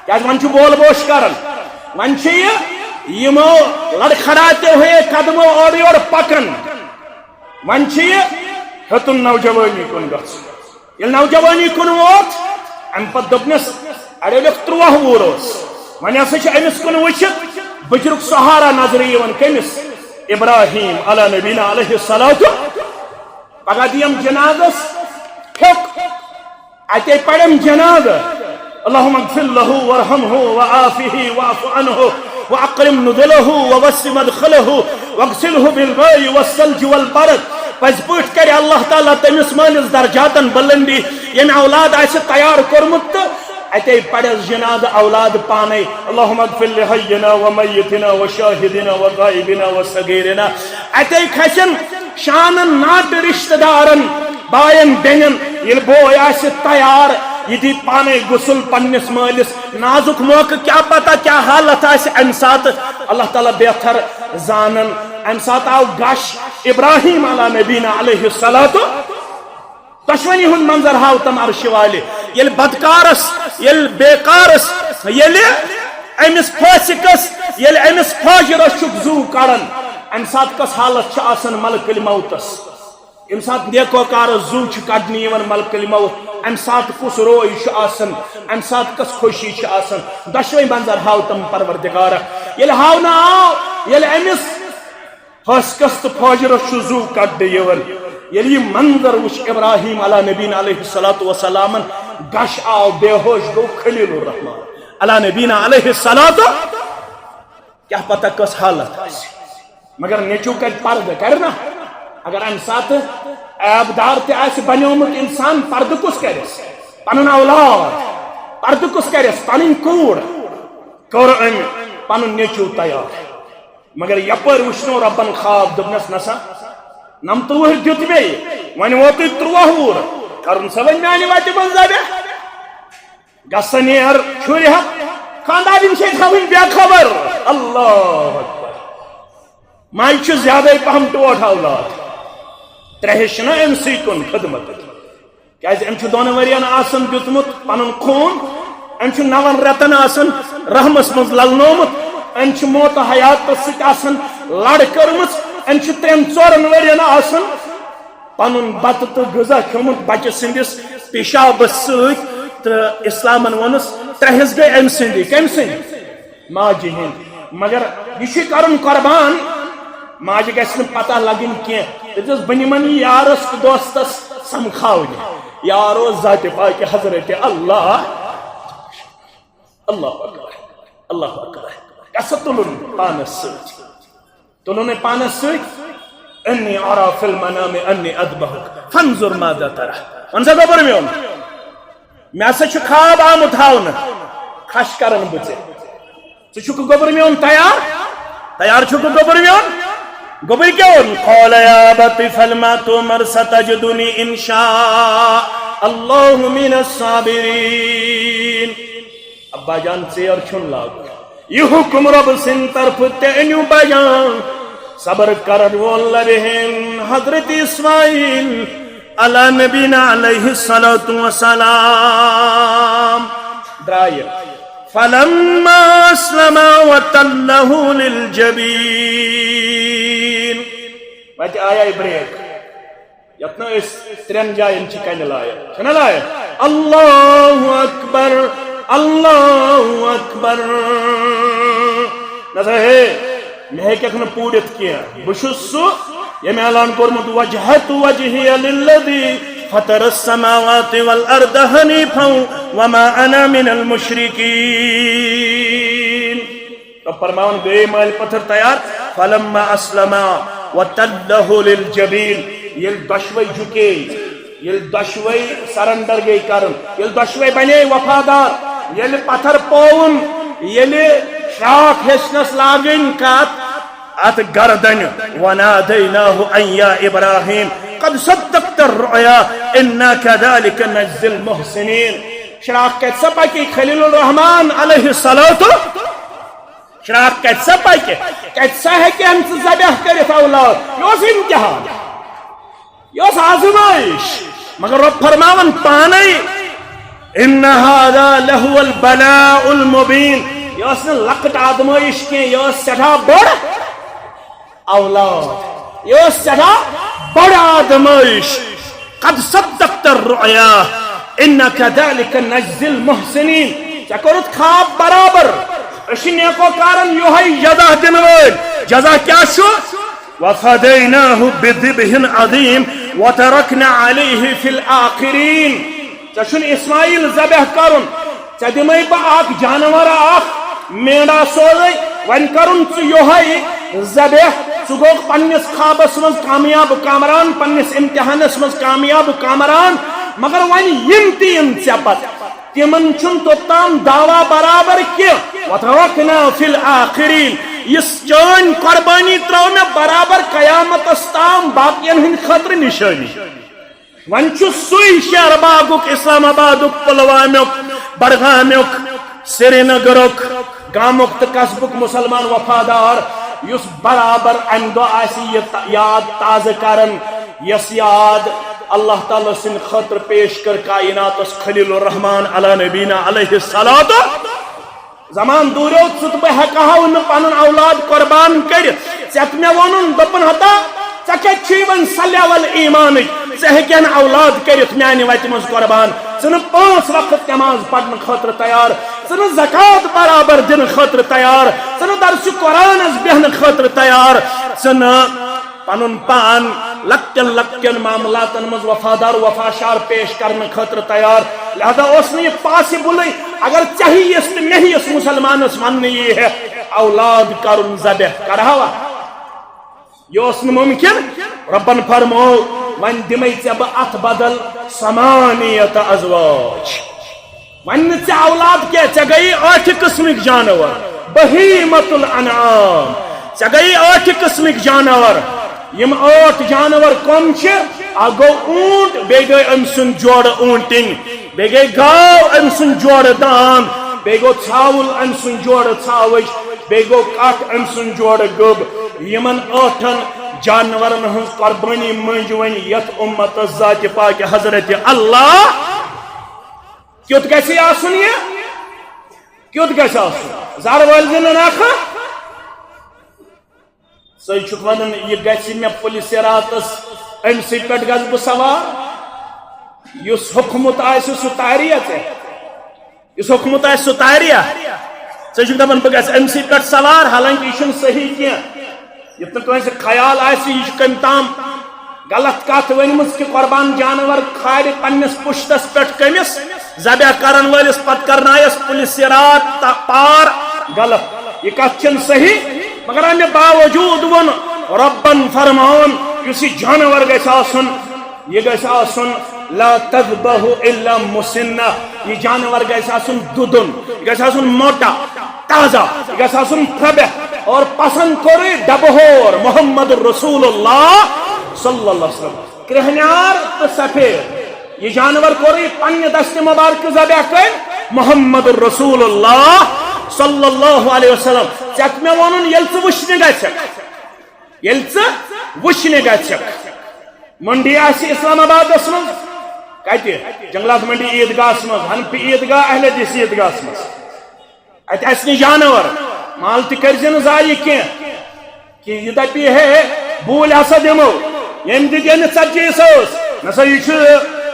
کیازِ وۄنۍ چھُ بول بوش کران۔ وۄنۍ چھُ یہِ یِمو لڑکھڑاتیو ہے قدمو اورٕ یورٕ پکان۔ وۄنۍ چھُ یہِ ہیوٚتُن نوجوٲنی کُن گژھُن۔ ییٚلہِ نوجوٲنی کُن ووت، امہِ پتہٕ دوٚپنس، اڑے لیوٚکھ تُرٛواہ وُہُر اوس۔ وۄنۍ ہسا چھُ أمِس کُن وٕچھِتھ بٕجرُک سہارا نظرِ یِوان۔ کٔمِس؟ ابراہیم علی نبینا علیہ الصلوۃ۔ پگاہ دِیم جنازس پھیوٚک، اتے پرم جنازہ، اللهم اغفر له وارحمه وعافه واعف عنه واکرم نزله ووسع مدخله واغسله بالماء والثلج والبرد۔ پزۍ پٲٹھۍ کرِ اللہ تعالیٰ تٔمِس مٲلِس درجاتن بلندی۔ ییٚمۍ اولاد آسہِ تیار کوٚرمُت تہٕ اتے پرٮ۪س جنازٕ اولاد پانے، اللهم اغفر لحینا ومیتنا وشاہدنا وغائبنا وصغیرنا۔ اتے کھسن شانن ناٹہٕ رشتہٕ دارن، باین بیٚنٮ۪ن۔ ییٚلہِ بوے آسہِ تیار، یہِ دی پانے غسل پننِس مٲلِس۔ نازُک موقعہٕ، کیٛاہ پتہ کیٛاہ حالت آسہِ امہِ ساتہٕ، اللہ تعالیٰ بہتر زانن۔ امہِ ساتہٕ آو گش ابراہیم علیٰ نبینا علیہ الصلوۃ۔ دۄشوٕنی ہُنٛد منظر ہاو تم عرشہِ والہِ۔ ییٚلہِ بدکارس، ییٚلہِ بیکارس، ییٚلہِ أمِس فٲسِقس، ییٚلہِ أمِس فاجرس چھُکھ زُو کڑان، امہِ ساتہٕ کۄس حالت چھِ آسان ملکٕلۍ موتس؟ ییٚمہِ ساتہٕ نیکوکارس زُو چھُ کڑنہٕ یِوان ملکٕلۍ موت، امہِ ساتہٕ کُس روے چھُ آسان، امہِ ساتہٕ کۄس خوشی چھِ آسان؟ دۄشوے منظر ہاو تم پروردگارا۔ ییٚلہِ ہاونہٕ آو، ییٚلہِ أمِس فٲسِقس تہٕ فاجرس چھُ زُو کڑنہٕ یِوان۔ ییٚلہِ یہِ منظر وُچھ ابراہیم علیٰ نبینا علیہ الصلوۃ والسلامن، گش آو، بے ہوش گوٚو خلیل الرحمان علیٰ نبینا علیہ الصلوۃ۔ کیٛاہ پتہ کۄس حالت آسہِ، مگر نیٚچو کتہِ پردٕ کرِ نا؟ اگر امہِ ساتہٕ عیب دار تہِ آسہِ بنیومُت انسان، پردٕ کُس کرٮ۪س؟ پنُن اولاد۔ پردٕ کُس کرٮ۪س؟ پنٕنۍ کوٗر۔ کوٚر أمۍ پنُن نیٚچو تیار۔ مگر یپٲرۍ وٕچھنو رۄبن خواب، دوٚپنس، "نسا، نمتہٕ وُہٕرۍ دیُت مےٚ یہِ، وۄنۍ ووتُے تُرٛواہ وُہُر، کرُن سا وۄنۍ میانہِ وتہِ منٛز ذبح۔ گژھ سا نیر شُرۍ ہتھ، خانٛدارِنۍ چھے تھاوٕنۍ بے خبر۔" اللہ اکبر۔ ماجہِ چھُ زیادَے پہم ٹوٹھ اولاد، ترٛےٚ ہیٚچھِ نا أمۍ سٕے کُن خدمت۔ کیازِ أمۍ چھُ دۄن ؤرین آسان دیُتمُت پنُن خوٗن، أمۍ چھُ نَوَن رٮ۪تن آسان رحمس منٛز للنومُت، أمۍ چھُ موت و حیاتس سۭتۍ آسان لڑ کٔرمٕژ، أمۍ چھُ ترٛٮ۪ن ژورن ؤرین آسان پنُن بتہٕ تہٕ غذا کھیومُت بچہِ سٕنٛدِس پیشابس سۭتۍ، تہٕ اسلامن ووٚنُس، ترٛےٚ حصہٕ گٔے أمۍ سٕنٛدی۔ کٔمۍ سٕنٛدۍ؟ ماجہِ ہٕنٛدۍ۔ مگر یہِ چھُ کرُن قربان، ماجہِ گژھِ نہٕ پتہ لگٕنۍ کینٛہہ۔ دٔپزٮ۪س، بہٕ نِمن یہِ یارس تہٕ دوستس سمکھاونہِ۔ یار اوس ذاتِ پاکہِ حضرت اللہ۔ اللہ اکبر، اللہ اکبر۔ گژھِ تُلُن پانس سۭتۍ، تُلُن پانس سۭتۍ۔ انی ارا فی المنام انی اذبحک فانظر ماذا ترى۔ وَن سا گوٚبُر میون، مےٚ ہسا چھُ خواب آمُت ہاونہٕ، کھش کرن بہٕ ژےٚ۔ ژٕ چھُکھ گوٚبُر میون تیار؟ تیار چھُکھ گوٚبُر میون؟ گوٚبُر کیٛاہ ووٚن؟ قال یا ابت افعل ما تؤمر ستجدنی ان شاء اللہ من الصابرین۔ ابا جان، ژیر چھُنہٕ لاگُن۔ یہِ حُکُم رۄبہٕ سٕنٛدِ طرفہٕ تہِ أنِو بجان۔ صبر کرن وول لبہِ ہن حضرت اسماعیل علی نبینا علیہ الصلوۃ والسلام۔ درایہِ۔ فلما اسلما وتلہ للجبین۔ وتہِ آیے بریک۔ یتھ نہٕ أسۍ ترٛٮ۪ن جاین چھِ کنہِ لایق۔ چھِنہ لایق؟ اللہ اکبر، اللہ اکبر۔ نہ سا ہے، مےٚ ہیٚکٮ۪کھ نہٕ پوٗرِتھ کینٛہہ۔ بہٕ چھُس سُہ، ییٚمۍ اعلان کوٚرمُت، وجہت وجہی للذی فطر السماوات والارض حنیفا وما انا من المشرکین۔ رب فرماوان گٔیے مٲلۍ پتھر تیار۔ فلما اسلما وتلہ للجبین، ییٚلہِ دۄشوے جُکے، ییٚلہِ دۄشوے سرنڈر گٔے کرن، ییٚلہِ دۄشوے بنے وفادار، ییٚلہِ پتھر پووُن، ییٚلہِ شراکھ ہیٚچھنس لاگٕنۍ کتھ اتھ گردنہِ، ونادیناہ ان یا ابراہیم قد صدقت الرؤیا انا کذالک نجزی المحسنین۔ شراکھ کتہِ سا پکہِ خلیل الرحمان علیہ الصلوۃ؟ شراکھ کتہِ سا پکہِ؟ کتہِ سا ہیٚکہِ أمۍ ژٕ ذبح کٔرِتھ اولاد؟ یہِ اوس امتحان، یہِ اوس آزمٲیش۔ مگر رۄب فرماوان پانے، ان ھذا لھو البلاء المبین، یہِ ٲس نہٕ لۄکٕٹ آزمٲیش کینٛہہ، یہِ ٲس سٮ۪ٹھاہ بٔڑ اولاد۔ یہِ ٲس سٮ۪ٹھاہ بٔڑ آزمٲیش۔ قد صدقت الرؤیا انا کذالک نجزی المحسنین۔ ژےٚ کوٚرُتھ خواب برابر۔ أسۍ چھِ نیکوکارن یِہوٚے جزا دِنہٕ وٲلۍ۔ جزا کیٛاہ چھُ؟ وفدیناہ بذبح عظیم وترکنا علیہ فی الآخرین۔ ژےٚ چھُنہٕ اسماعیل ذبح کرُن، ژےٚ دِمے بہٕ اکھ جانور، اکھ مینڈا سوزے، وۄنۍ کرُن ژٕ یِہوٚے ذبح۔ ژٕ گوٚکھ پننِس خوابس منٛز کامیاب کامران، پننِس امتحانس منٛز کامیاب کامران، مگر وۄنۍ یِم تہِ یِن ژےٚ پتہٕ، تِمن چھُنہٕ توٚتام دعویٰ برابر کینٛہہ۔ وَتَرَكْنَا فِي الْآخِرِينَ، یُس چٲنۍ قۄربٲنی ترٲو مےٚ برابر قیامتس تام باقین ہٕنٛدِ خٲطرٕ نِشٲنی۔ وۄنۍ چھُ سُے شہر باغُک، اسلام آبادُک، پلوامیُک، بڈگامیُک، سرینگرُک، گامُک تہٕ قصبُک مسلمان وفادار، یُس برابر امہِ دۄہ آسہِ یہِ تا-، یاد تازٕ کران، یۄس یاد اللہ تعالیٰ سٕنٛدِ خٲطرٕ پیش کٔر کائناتس خلیل الرحمان علی نبینا علیہ الصلوۃ۔ زمان دوٗریو ژٕ تہٕ بہٕ ہٮ۪کہٕ ہاو نہٕ پنُن اولاد قۄربان کٔرِتھ۔ ژےٚ تہٕ مےٚ ووٚنُن، دوٚپُن، ہتا، ژےٚ کتہِ چھُے وۄنۍ سۄ لیول ایمانٕچ؟ ژٕ ہیٚکہِ ہا نہٕ اولاد کٔرِتھ میانہِ وتہِ منٛز قۄربان۔ ژٕ نہٕ پانٛژھ وقت نماز پرنہٕ خٲطرٕ تیار، ژٕ نہٕ زکوٰۃ برابر دِنہٕ خٲطرٕ تیار، ژٕ نہٕ درسِ قرآنس بیہنہٕ خٲطرٕ تیار، ژٕ نہٕ پنُن پان لۄکٹٮ۪ن لۄکٹٮ۪ن معاملاتن منٛز وفادار وفا شار پیش کرنہٕ خٲطرٕ تیار۔ لہذا اوس نہٕ یہِ پاسبلٕے، اگر ژےٚ ہِوِس تہٕ مےٚ ہِوِس مسلمانس وننہٕ یی ہے اولاد کرُن ذبح، کرہاوا؟ یہِ اوس نہٕ ممکن۔ رۄبن فرموو، وۄنۍ دِمے ژےٚ بہٕ اتھ بدل ثمانیت ازواج۔ وۄنۍ نہٕ ژےٚ اولاد کینٛہہ، ژےٚ گٔیی ٲٹھِ قٕسمٕکۍ جانور، بہیمۃ الانعام، ژےٚ گٔیی ٲٹھِ قٕسمٕکۍ جانور۔ یِم ٲٹھ جانور کم چھِ؟ اکھ گوٚو اوٗنٹ، بیٚیہِ گٔے أمۍ سُنٛد جوڑٕ اوٗنٹِنۍ، بیٚیہِ گٔے گاو أمۍ سُنٛد جوڑٕ داند، بیٚیہِ گوٚو ژھاوُل أمۍ سُنٛد جوڑٕ ژھاوٕج، بیٚیہِ گوٚو کٹھ أمۍ سُنٛد جوڑٕ گٔب۔ یِمن ٲٹھن جانورن ہٕنٛز قۄربٲنی مٔنٛزۍ وۄنۍ یتھ امتس ذاتِ پاکہِ حضرت اللہ کیُتھ گژھِ آسُن یہِ؟ کیُتھ گژھِ آسُن؟ زر وٲلۍ زِ نہٕ نکھٕ۔ ژٕ چھُکھ ونان، یہِ گژھِ مےٚ پُلہِ صراطس، أمۍ سٕے پٮ۪ٹھ گژھٕ بہٕ سوار؟ یُس ہوٚکھمُت آسہِ، سُہ تارِ یا ژےٚ؟ یُس ہوٚکھمُت آسہِ، سُہ تارِ یا؟ ژٕ چھُکھ دپان، بہٕ گژھٕ أمۍ سٕے پٮ۪ٹھ سوار، حالانکہ یہِ چھُنہٕ صحیح کینٛہہ۔ یُتھ نہٕ کٲنٛسہِ خیال آسہِ، یہِ چھُ کٔمۍ تام غلط کتھ ؤنمٕژ کہِ قۄربان جانور کھارِ پننِس پُشتس پٮ۪ٹھ کٔمِس ذبح کرن وٲلِس، پتہٕ کرنایس پُلہِ صراط تا-، پار۔ غلط، یہِ کتھ چھنہٕ صحیح۔ مگر امہِ باوجود ووٚن رۄبن، فرماوُن، یُس یہِ جانور گژھِ آسُن، یہِ گژھِ آسُن لا تذبح الا مسنہ، یہِ جانور گژھِ آسُن دُدُن، یہِ گژھِ آسُن موٹا، تازہ، یہِ گژھِ آسُن پھربہ۔ اور پسند کوٚرُے ڈبہٕ ہور محمد رسول اللہ صلی اللہ علیہ وسلم، کرہنیار تہٕ سفید۔ یہِ جانور کوٚرُے پننہِ دستِ مبارکہٕ ذبح کٔمۍ؟ محمد رسول اللہ صلی اللہ علیہ وسلم۔ ژےٚ تہٕ مےٚ ووٚنُن، ییٚلہِ ژٕ وٕچھنہِ گژھکھ، ییٚلہِ ژٕ وٕچھنہِ گژھکھ، منڈی آسہِ اسلام آبادس منٛز، کتہِ؟ جنگلات منڈی عیدگاہس منٛز، حنفی عیدگاہ، اہل حدیث عیدگاہس منٛز۔ اتہِ آسہِ نہٕ جانور، مال تہِ کٔرۍ زِ نہٕ ضایع کینٛہہ، کہِ یہِ دپہِ ہے بوٗلۍ ہسا دِمو، ییٚمۍ دِتۍ أمِس ژتجی ساس، نہ سا یہِ چھُ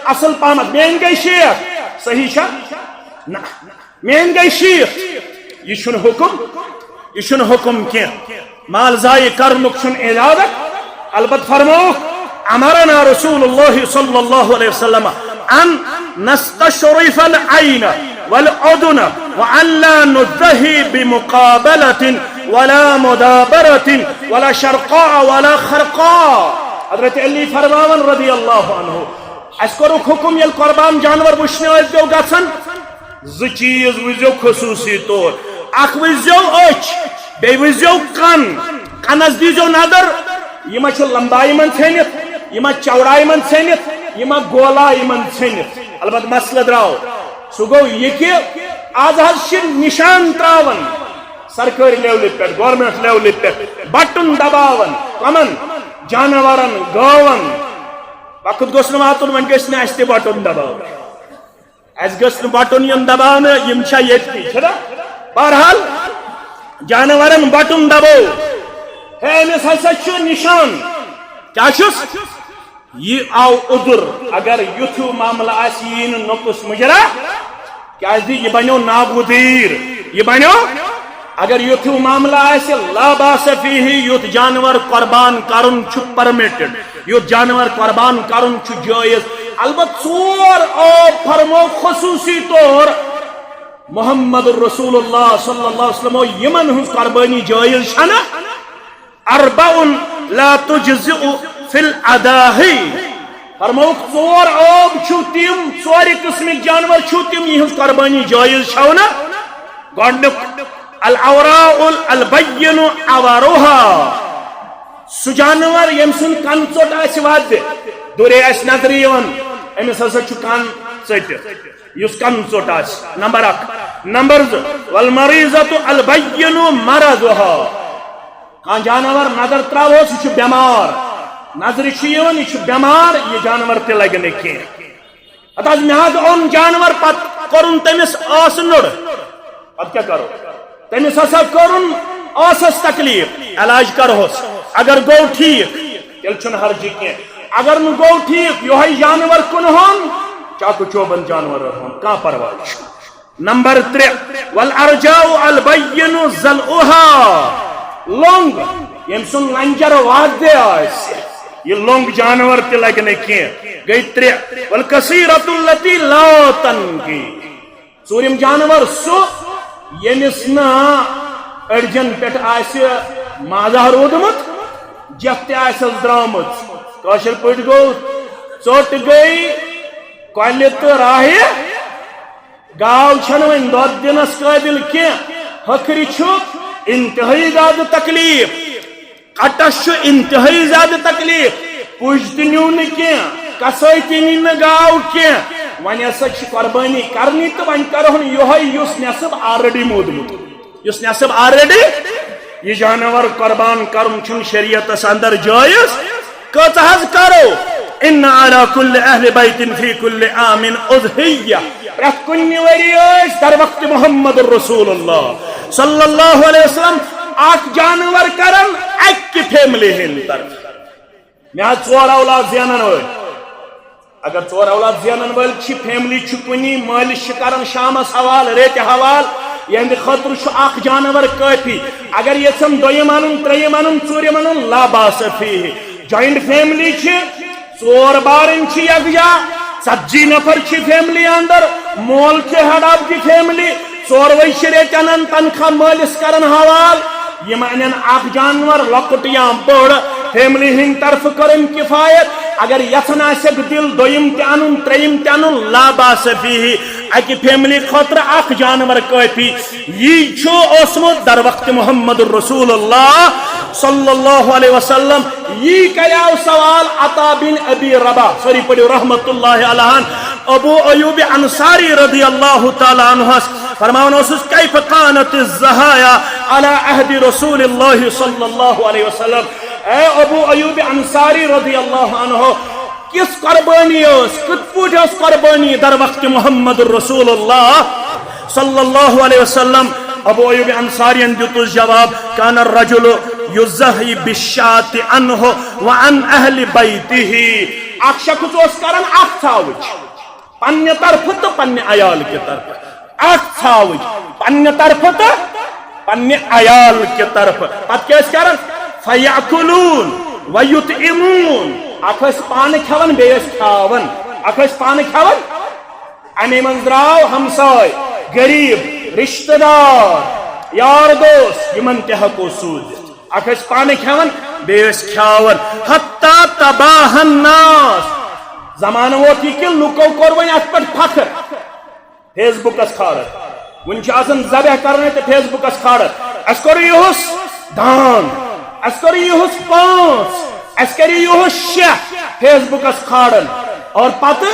اصل پہمتھ، میٲنۍ گٔے شیٹھ، صحیح چھا؟ نہ، میٲنۍ گٔے شیٹھ۔ یہِ چھُنہٕ حُکُم، یہِ چھُنہٕ حُکُم کینٛہہ۔ مال ضایع کرنُک چھُنہٕ اجازت۔ البتہ فرمووُکھ، امرنا رسول اللہ صلی اللہ علیہ وسلم ان نستشرف العین والاذن وان لا نضحی بمقابلة ولا مدابرة ولا شرقاء ولا خرقاء۔ حضرت علی فرماوان رضی اللہ عنہ، اسہِ کوٚرُکھ حُکُم، ییٚلہِ قۄربان جانور وٕچھنہِ ٲسۍزیو گژھان، زٕ چیٖز وٕچھزیو خصوٗصی طور۔ اکھ وٕچھزیو أچھ، بیٚیہِ وٕچھزیو کن، کنس دیٖزیو نظر، یہِ ما چھُ لمبایہِ منٛز ژھیٚنِتھ، یہِ ما چوڑایہِ منٛز ژھیٚنِتھ، یہِ ما گولایہِ منٛز ژھیٚنِتھ۔ البتہ مسلہٕ درٛاو۔ سُہ گوٚو یہِ کہِ از حظ چھِ نشان ترٛاوان سرکٲرۍ لیولہِ پٮ۪ٹھ، گورنمنٹ لیولہِ پٮ۪ٹھ، بٹن دباوان۔ کمن؟ جانورن، گٲون۔ وقت گوٚژھ نہٕ واتُن، وۄنۍ گٔژھۍ نہٕ اسہِ تہِ بٹن دباوٕنۍ۔ اسہِ گٔژھ نہٕ بٹن یُن دباونہٕ، یِم چھا ییٚتکی، چھِنا؟ بہرحال، جانورن بٹن دبو۔ ہے، أمِس ہسا چھُ نشان۔ کیٛاہ چھُس؟ یہِ آو عذر۔ اگر یُتھ ہیوٗ معاملہٕ آسہِ، یہِ یی نہٕ نوٚکُس مُجرا، کیٛازِ یہِ بنیو ناگُزیر۔ یہِ بنیو، اگر یُتھ ہیوٗ معاملہٕ آسہِ، لا باس فیہ، یُتھ جانور قربان کرُن چھُ پرمٹڈ۔ یُتھ جانور قربان کرُن چھُ جٲیز۔ البتہ ژور آو فرمو خصوٗصی طور محمد رسول اللہ صلی اللہ علیہ وسلم، یِمن ہٕنٛز قربٲنی جٲیز چھنہٕ۔ اربع لا تجزئ فی الاضاحی، فرمووُکھ، ژور عٲب چھِو تِم، ژورِ قٕسمٕکۍ جانور چھِو تِم، یِہٕنٛز قۄربٲنی جٲیز چھَو نہٕ۔ گۄڈٕنیُک، العوراء البین عورها، سُہ جانور ییٚمۍ سُنٛد کَن ژوٚٹ آسہِ وَدِ، دوٗرے آسہِ نظرِ یِوان، أمِس ہسا چھُ کَن ژٔٹِتھ، یُس کَن ژوٚٹ آسہِ، نمبر اکھ۔ نمبر زٕ، والمریضة البین مرضها، کانٛہہ جانور نظر تراوہوس، یہِ چھُ بٮ۪مار، نظرِ چھُ یِوان، یہِ چھُ بٮ۪مار، یہِ جانور تہِ لگہِ نہٕ کینٛہہ۔ ہتہٕ حظ، مےٚ حظ اوٚن جانور، پتہٕ کوٚرُن تٔمِس ٲسہٕ نوٚڑ، پتہٕ کیٛاہ کرو؟ تٔمِس ہسا کوٚرُن ٲسس تکلیف، علاج کرہوس، اگر گوٚو ٹھیٖک، تیٚلہِ چھُنہٕ حرجہِ کینٛہہ، اگر نہٕ گوٚو ٹھیٖک، یِہوٚے جانور کٕنہون، چاکہٕ چوبن جانورن ہُنٛد کانٛہہ پرواے چھُنہٕ۔ نمبر ترٛےٚ، والعرجاء البین ضلعها، لوٚنٛگ، ییٚمۍ سُنٛد لنجر وادے آسہِ، یہِ لوٚنٛگ جانور تہِ لگہِ نہٕ کینٛہہ، گٔے ترٛےٚ۔ والکثیرة التي لا تنقی، ژوٗرِم جانور سُہ، ییٚمِس نہٕ أڈجن پٮ۪ٹھ آسہِ مازہ روٗدمُت، جتھ تہِ آسٮ۪س درٛامٕژ۔ کٲشِر پٲٹھۍ گوٚو، ژوٚٹ گٔے کۄلہِ تہٕ راہہِ، گاو چھنہٕ وۄنۍ دۄد دِنس قٲبِل کینٛہہ، ہۄکھرِ چھُ انتہٲیی زیادٕ تکلیف، کٹس چھُ انتہٲیی زیادٕ تکلیف، پُج تہِ نیوٗ نہٕ کینٛہہ، کسٲے تہِ نی نہٕ گاو کینٛہہ۔ وۄنۍ ہسا چھِ قۄربٲنی کرنی تہٕ وۄنۍ کرہون یِہوٚے یُس نٮ۪صٕب already موٗدمُت، یُس نٮ۪صٕب already، یہِ جانور قۄربان کرُن چھُنہٕ شریعتس اندر جٲیز۔ کۭژاہ حظ کرو؟ ان علی کل اہل بیت فی کل عام اضحیہ۔ پرٛٮ۪تھ کُنہِ ؤری ٲسۍ در وقت محمد رسول اللہ صلی اللہ علیہ وسلم اکھ جانور کران اکہِ فیملی ہٕنٛدِ طرفہٕ۔ مےٚ حظ ژور اولاد زینن وٲلۍ۔ اگر ژور اولاد زینن وٲلۍ چھِ، فیملی چھِ کُنی، مٲلِس چھِ کران شامس حوال، ریتہِ حوال، یہنٛدِ خٲطرٕ چھُ اکھ جانور کٲفی۔ اگر یژھن دوٚیِم انُن، ترٛیٚیِم انُن، ژوٗرِم انُن، لا باس فیہ۔ جوائنٹ فیملی چھِ، ژور بارٕنۍ چھِ یکجا، ژتجی نفر چھِ فیملی اندر، مول چھُ head of the family، ژوروے چھِ ریتہِ انان تنخواہ، مٲلِس کران حوال، یِم انن اکھ جانور، لۄکُٹ یا بوٚڑ، فیملی ہٕنٛدِ طرفہٕ کٔرٕن کفایت۔ اگر یژھان آسٮ۪کھ دِل دوٚیِم تہِ انُن، ترٛیٚیِم تہِ انُن، لا باس فیہ، اکہِ فیملی خٲطرٕ اکھ جانور کٲفی۔ یی چھُ اوسمُت در وقت محمد رسول اللہ صلی اللہ علیہ وسلم۔ یی کریاو سوال عطا بن ابی رباح، سٲری پٔرِو رحمت اللہ علیہ، ابو ایوب انصاری رضی اللہ تعالیٰ عنہس۔ فرماوان اوسُس، کیف کانت الضحایا علی عہد رسول اللہ صلی اللہ علیہ وسلم؟ اے ابو ایوب انصاری رضی اللہ عنہ، کِژھ قۄربٲنی ٲس، کِتھ پٲٹھۍ ٲس قۄربٲنی در وقت محمد رسول اللہ صلی اللہ علیہ وسلم؟ ابو ایوب انصاریَن دیُتُس جواب، کان الرجل یضحی بالشاۃ عنہ وعن اہل بیتہ۔ اکھ شخص اوس کران اکھ ژھاوٕج، پننہِ طرفہٕ تہٕ پننہِ عیال کہِ طرفہٕ۔ اکھ ژھاوٕج پننہِ طرفہٕ تہٕ پننہِ عیال کہِ طرفہٕ۔ پتہٕ کیٛاہ ٲسۍ کران؟ فیأکلون ویطعمون۔ اکھ ٲسۍ پانہٕ کھٮ۪وان، بیٚیہِ ٲسۍ کھیاوان۔ اکھ ٲسۍ پانہٕ کھٮ۪وان، اَمے منٛز درٛاو ہمساے، غریٖب، رشتہٕ دار، یار دوس، یِمن تہِ ہٮ۪کو سوٗزِتھ۔ اکھ ٲسۍ پانہٕ کھٮ۪وان، بیٚیہِ ٲسۍ کھیاوان۔ حتی تباہ الناس۔ زمانہٕ ووت یہِ کہِ لُکو کوٚر وۄنۍ اتھ پٮ۪ٹھ فخر۔ فیس بُکس کھاران۔ وُنہِ چھِ آسان ذبح کرنے تہٕ فیس بُکس کھاران۔ اسہِ کوٚر یِہُس دان، اسہِ کوٚر یِہُس پانٛژھ، اسہِ کَرِ یِہُس شےٚ، فیس بُکس کھاران اور پتہٕ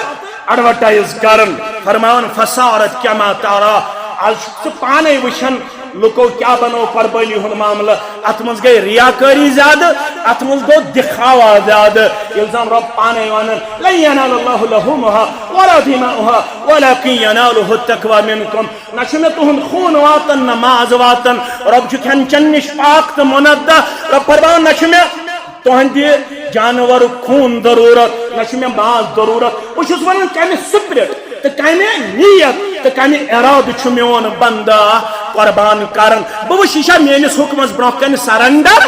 ایڈورٹائز کران، فرماوان، فصارت کما ترا۔ آز چھُکھ ژٕ پانے وٕچھان لُکو کیٛاہ بنوو قۄربٲنی ہُنٛد معاملہٕ۔ اتھ منٛز گٔے ریاکٲری زیادٕ، اتھ منٛز گوٚو دکھاوا زیادٕ۔ ییٚلہِ زن رۄب پانے ونان، لن ینال اللہ لحومها ولا دماؤها ولكن يناله التقوى منكم۔ نہ چھُ مےٚ تُہُنٛد خوٗن واتان، نہ ماز واتان۔ رۄب چھُ کھٮ۪ن چٮ۪ن نِش پاک تہٕ منزہ۔ رۄب فرماوان، نہ چھُ مےٚ تُہنٛدِ جانورُک خوٗن ضروٗرت، نہ چھُ مےٚ ماز ضروٗرت۔ بہٕ چھُس ونان، کمہِ سپرٹ تہٕ کمہِ نیت تہٕ کمہِ ارادٕ چھُ میون بندہ قۄربان کران۔ بہٕ وٕچھِ، یہِ چھا میٲنِس حُکمس برونٛہہ کنہِ سرنڈر؟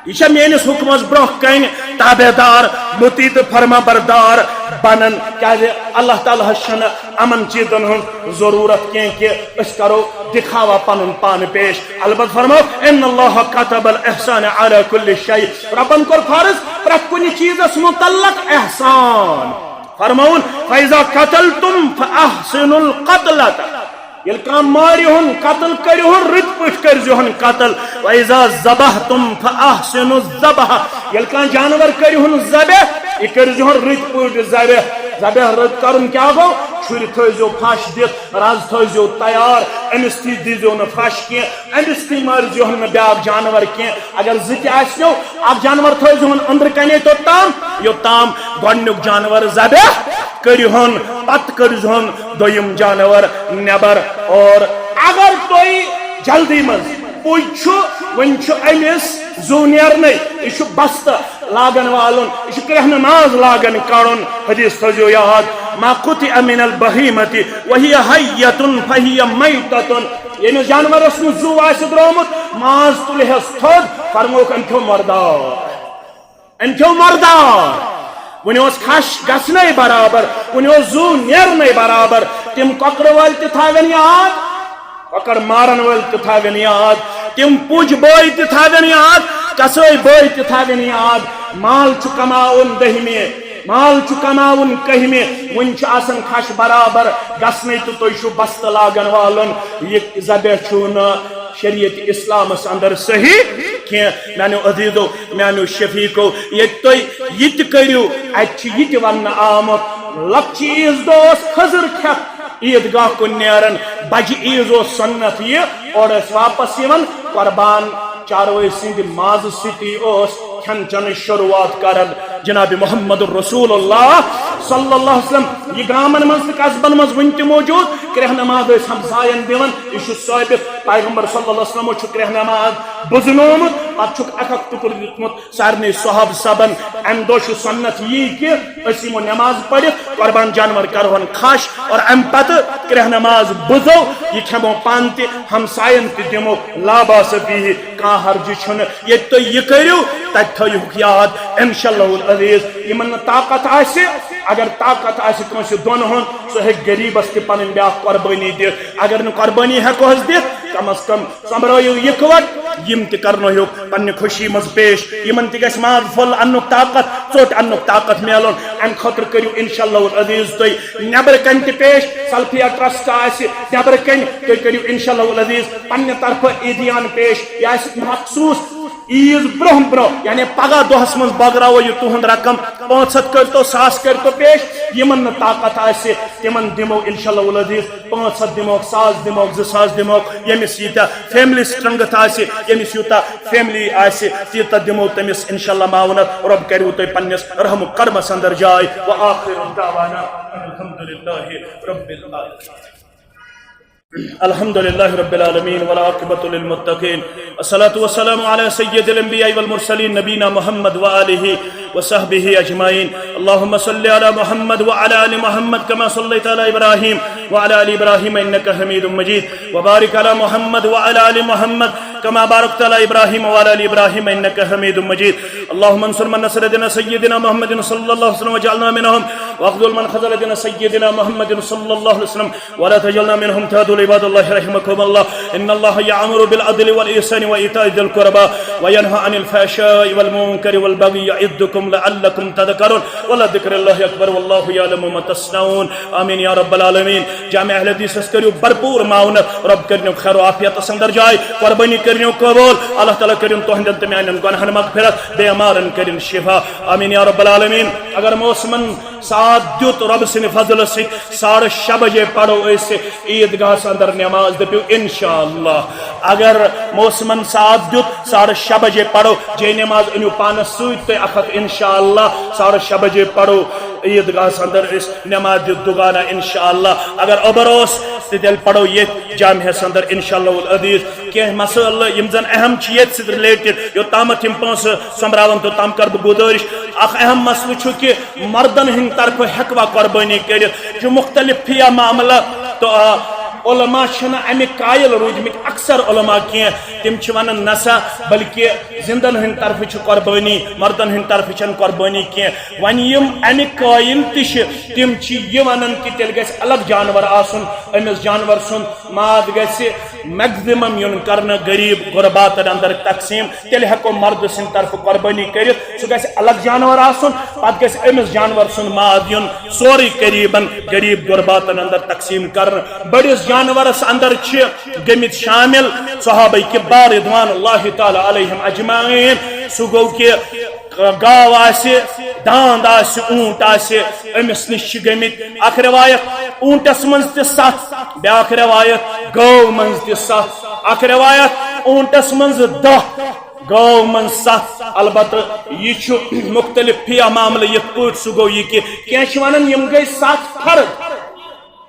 یہِ چھا میٲنِس حُکمس برونٛہہ کنہِ تابعدار، مُطیع تہٕ فرما بردار بنان؟ کیازِ اللہ تعالیٰ ہس چھنہٕ یِمن چیٖزن ہٕنٛز ضروٗرت کینٛہہ کہِ أسۍ کرو دِکھاوا پنُن پان پیش۔ البتہٕ فرمو، ان اللہ کتب الاحسان علی کل شیء، رۄبن کوٚر فرض پرٛٮ۪تھ کُنہِ چیٖزس مُتعلق احسان۔ فرمووُن، فاذا قتلتم فاحسنوا القتلۃ، ییٚلہِ کانٛہہ مارِہون، قتل کٔرِہون، رٕتۍ پٲٹھۍ کٔرزِہون قتل۔ وَإِذَا ذَبَحْتُمْ فَأَحْسِنُوا الذَّبْحَ، ییٚلہِ کانٛہہ جانور کٔرِہون ذبح، یہِ کٔرزِہون رٕتۍ پٲٹھۍ ذبح۔ ذبح رٕتۍ کرُن کیٛاہ گوٚو؟ چھُرِ تھٲیزیو پھش دِتھ، رز تھٲیزیو تیار، أمِس تھی دیٖزیو نہٕ پھش کینٛہہ، أمِس تھی مٲرزِہون نہٕ بیٛاکھ جانور کینٛہہ۔ اگر زٕ تہِ آسنو، اکھ جانور تھٲیزِہون أنٛدرٕ کنے توٚتام، یوٚتام گۄڈٕنیُک جانور ذبح کٔرِہون، پتہٕ کٔرزِہون دوٚیِم جانور نٮ۪بر۔ اور اگر تُہۍ جلدی منٛز، پُج چھُ، وۄنۍ چھُ أمِس زُو نیرنٕے، یہِ چھُ بستہٕ لاگن والُن، یہِ چھُ کرٛہنہٕ ماز لاگن کڑُن۔ حدیث تھٲوزیو یاد، ما قطع من البہیمۃ وہی حیۃ فہی میتۃ۔ ییٚمِس جانورس نہٕ زُو آسہِ درٛامُت، ماز تُلہِ ہس تھوٚد، فرمووُکھ، أمۍ کھیوٚو مردار۔ أمۍ کھیوٚو مردار۔ وۄنۍ اوس کھش گژھنَے برابر، وۄنۍ اوس زُو نیرنَے برابر۔ تِم کۄکرٕ وٲلۍ تہِ تھاوَن یاد، کۄکر مارن وٲلۍ تہِ تھاوَن یاد، تِم پُج بٲے تہِ تھاوَن یاد، کسٲے بٲے تہِ تھاوَن یاد۔ مال چھُ کماوُن دٔہمہِ، مال چھُ کماوُن کٔہمہِ، وۄنۍ چھُ آسان کھش برابر گژھنَے تہٕ تُہۍ چھِو بستہٕ لاگن والُن۔ یہِ ذبح چھُو نہٕ شریعت اسلامس اندر صحیح کینٛہہ۔ میانیو عزیزو، میانیو شفیقو، ییٚتہِ تُہۍ یہِ تہِ کٔرِو، اتہِ چھُ یہِ تہِ وننہٕ آمُت، لۄکچہِ عیٖذ دۄہ اوس کھٔزٕر کھٮ۪تھ عیٖدگاہ کُن نیران، بجہِ عیٖذ اوس سنت یہِ، اورٕ ٲسۍ واپس یِوان، قربان چاروٲے سٕنٛدِ مازٕ سۭتی اوس کھٮ۪ن چٮ۪نٕچ شروٗعات کران۔ جناب محمد رسول اللہ صلی اللہ علیہ وسلم، یہِ گامن منٛز تہٕ قصبن منٛز وُنہِ تہِ موجود، کرٛہنہٕ ماز ٲسۍ ہمساین دِوان۔ یہِ چھُ ثٲبت، پیغمبر صلی اللہ علیہ وسلمو چھُ کرٛہنہٕ ماز بُزنومُت، پتہٕ چھُکھ اکھ اکھ ٹُکُر دیُتمُت سارنٕے صحابہٕ صبن۔ امہِ دۄہ چھُ سنت یی کہِ أسۍ یِمو نماز پٔرِتھ، قربان جانور کرہون کھش اور امہِ پتہٕ کرٛہنہٕ ماز بُزو، یہِ کھٮ۪مو پانہٕ تہِ، ہمساین تہِ دِمو، لا باس فیہ، کانٛہہ حرجہِ چھُنہٕ۔ ییٚتہِ تُہۍ یہِ کٔرِو، تتہِ تھٲیِہُکھ یاد، انشاءاللہ العزیز۔ یِمن نہٕ طاقت آسہِ، اگر طاقت آسہِ کٲنٛسہِ دۄن ہُنٛد، سُہ ہیٚکہِ غریٖبس تہِ پنٕنۍ بیٛاکھ قۄربٲنی دِتھ۔ اگر نہٕ قۄربٲنی ہٮ۪کوہس دِتھ، کم از کم سۄمبرٲیِو یِکوٹ، یِم تہِ کرنٲیِو پننہِ خوشی منٛز پیش۔ یِمن تہِ گژھِ ماز پھوٚل اننُک طاقت، ژوٚٹ اننُک طاقت میلُن۔ امہِ خٲطرٕ کٔرِو انشاءاللہ العزیز تُہۍ نٮ۪برٕ کنہِ تہِ پیش، سلفیہ ٹرسٹ آسہِ نٮ۪برٕ کنہِ، تُہۍ کٔرِو انشاءاللہ العزیز پننہِ طرفہٕ عیدیان پیش۔ یہِ آسہِ مخصوص عیٖذ برونٛہہ برونٛہہ، یعنی پگاہ دۄہس منٛز بٲگراوو یہِ تُہُنٛد رقم، پانٛژھ ہتھ کٔرۍتو، ساس کٔرۍتو پیش۔ یِمن نہٕ طاقت آسہِ، تِمن دِمو انشاءاللہ العزیز پانٛژھ ہتھ دِموکھ، ساس دِموکھ، زٕ ساس دِموکھ، ییٚمِس ییٖتیٛاہ فیملی سٹرنگتھ آسہِ، ییٚمِس یوٗتاہ فیملی آسہِ، تیٖژاہ دِمو تٔمِس انشاءاللہ معاونت۔ رۄب کٔرِو تُہۍ پننِس رحم و کرمس اندر جاے۔ و آخر دعوانا الحمدللہ رب العالمین۔ الحمد لله رب العالمين والعاقبة للمتقين، والصلاة والسلام على سيد الأنبياء والمرسلين نبينا محمد وآله وصحبه أجمعين. اللهم صل على محمد وعلى آل محمد كما صليت على إبراهيم وعلى آل إبراهيم إنك حميد مجيد، وبارك على محمد وعلى آل محمد كما باركت على إبراهيم وعلى آل إبراهيم إنك حميد مجيد. اللهم انصر من نصر دين سيدنا محمد صلى الله عليه وسلم واجعلنا منهم، واخذل من خذل دين سيدنا محمد صلى الله عليه وسلم ولا تجعلنا منهم. تعالوا عباد الله رحمكم الله، إن الله يأمر بالعدل والإحسان وإيتاء ذي القربى وينهى عن الفحشاء والمنكر والبغي يعظكم لعلكم تذكرون، ولذكر الله أكبر والله يعلم ما تصنعون. آمين يا رب العالمين. جامع اہل حدیثس کٔرِو بھرپوٗر معاونت، رۄب کٔرِنو خیر و عافیتس اندر جاے، قربٲنی کٔرِنو قبوٗل، اللہ تعالیٰ کٔرِن تُہنٛدٮ۪ن تہٕ میانٮ۪ن گۄناہن مغفرت، بیمارن کٔرِن شفا۔ آمین یا رب العالمین۔ اگر موسمن ساتھ دیُت رۄب سٕنٛدِ فضلہٕ سۭتۍ، ساڑٕ شےٚ بجے پرو أسۍ عیٖدگاہس اندر نماز، دٔپِو انشاءاللہ۔ اگر موسمن ساتھ دیُت، ساڑٕ شےٚ بجے پرو، جے نماز أنِو پانس سۭتۍ تُہۍ اکھ اکھ، انشاءاللہ ساڑٕ شےٚ بجے پرو عیٖدگاہس اندر أسۍ نماز دیُت دُگانہ انشاءاللہ۔ اگر اوٚبر اوس تہٕ تیٚلہِ پرو ییٚتھۍ جامعس اندر انشاءاللہ العزیز۔ کینٛہہ مسٲلہٕ یِم زن اہم چھِ ییٚتھۍ سۭتۍ related، یوٚتامتھ یِم پونٛسہٕ سۄمبراون توٚتام کرٕ بہٕ گُزٲرِش۔ اکھ اہم مسلہٕ چھُ کہِ مردن ہٕنٛدِ طرفہٕ ہیٚکوا قۄربٲنی کٔرِتھ؟ یہِ چھُ مختلف فِیا معاملہٕ تہٕ، آ، علماء چھِنہٕ اَمہِ قٲیِل روٗدمٕتۍ، اکثر علماء کینٛہہ، تِم چھِ وَنان، نسا، بلکہِ زِندَن ہٕنٛدِ طرفہٕ چھِ قۄربٲنی، مردَن ہٕنٛدِ طرفہٕ چھَنہٕ قۄربٲنی کینٛہہ۔ وۄنۍ یِم اَمہِ قٲیِل تہِ چھِ، تِم چھِ یہِ وَنان کہِ تیٚلہِ گژھِ الگ جانور آسُن، أمِس جانور سُنٛد ماز گژھِ maximum یُن کرنہٕ غریب غرباتن اندر تقسیم، تیٚلہِ ہٮ۪کو مردٕ سٕنٛدِ طرفہٕ قۄربٲنی کٔرِتھ، سُہ گژھِ الگ جانور آسُن، پتہٕ گژھِ أمِس جانور سُنٛد ماز یُن سورُے قریبن غریب غرباتن اندر تقسیم کرنہٕ۔ بٔڑِس جانورس اندر چھِ گٔمٕتۍ شامل صحابہ کبار رضوان اللہ تعالیٰ علیہم اجمعین۔ سُہ گوٚو کہِ گاو آسہِ، داند آسہِ، اونٹ آسہِ، أمِس نِش چھِ گٔمٕتۍ۔ اکھ روایت اونٹس منٛز تہِ ستھ، بیاکھ روایت گٲو منٛز تہِ ستھ، اکھ روایت اونٹس منٛز دہ، گٲو منٛز ستھ۔ البتہ یہِ چھُ مختلف فیا معاملہٕ، یِتھ پٲٹھۍ سُہ گوٚو یہِ کہِ کینٛہہ چھِ ونان یِم گٔے ستھ فرد۔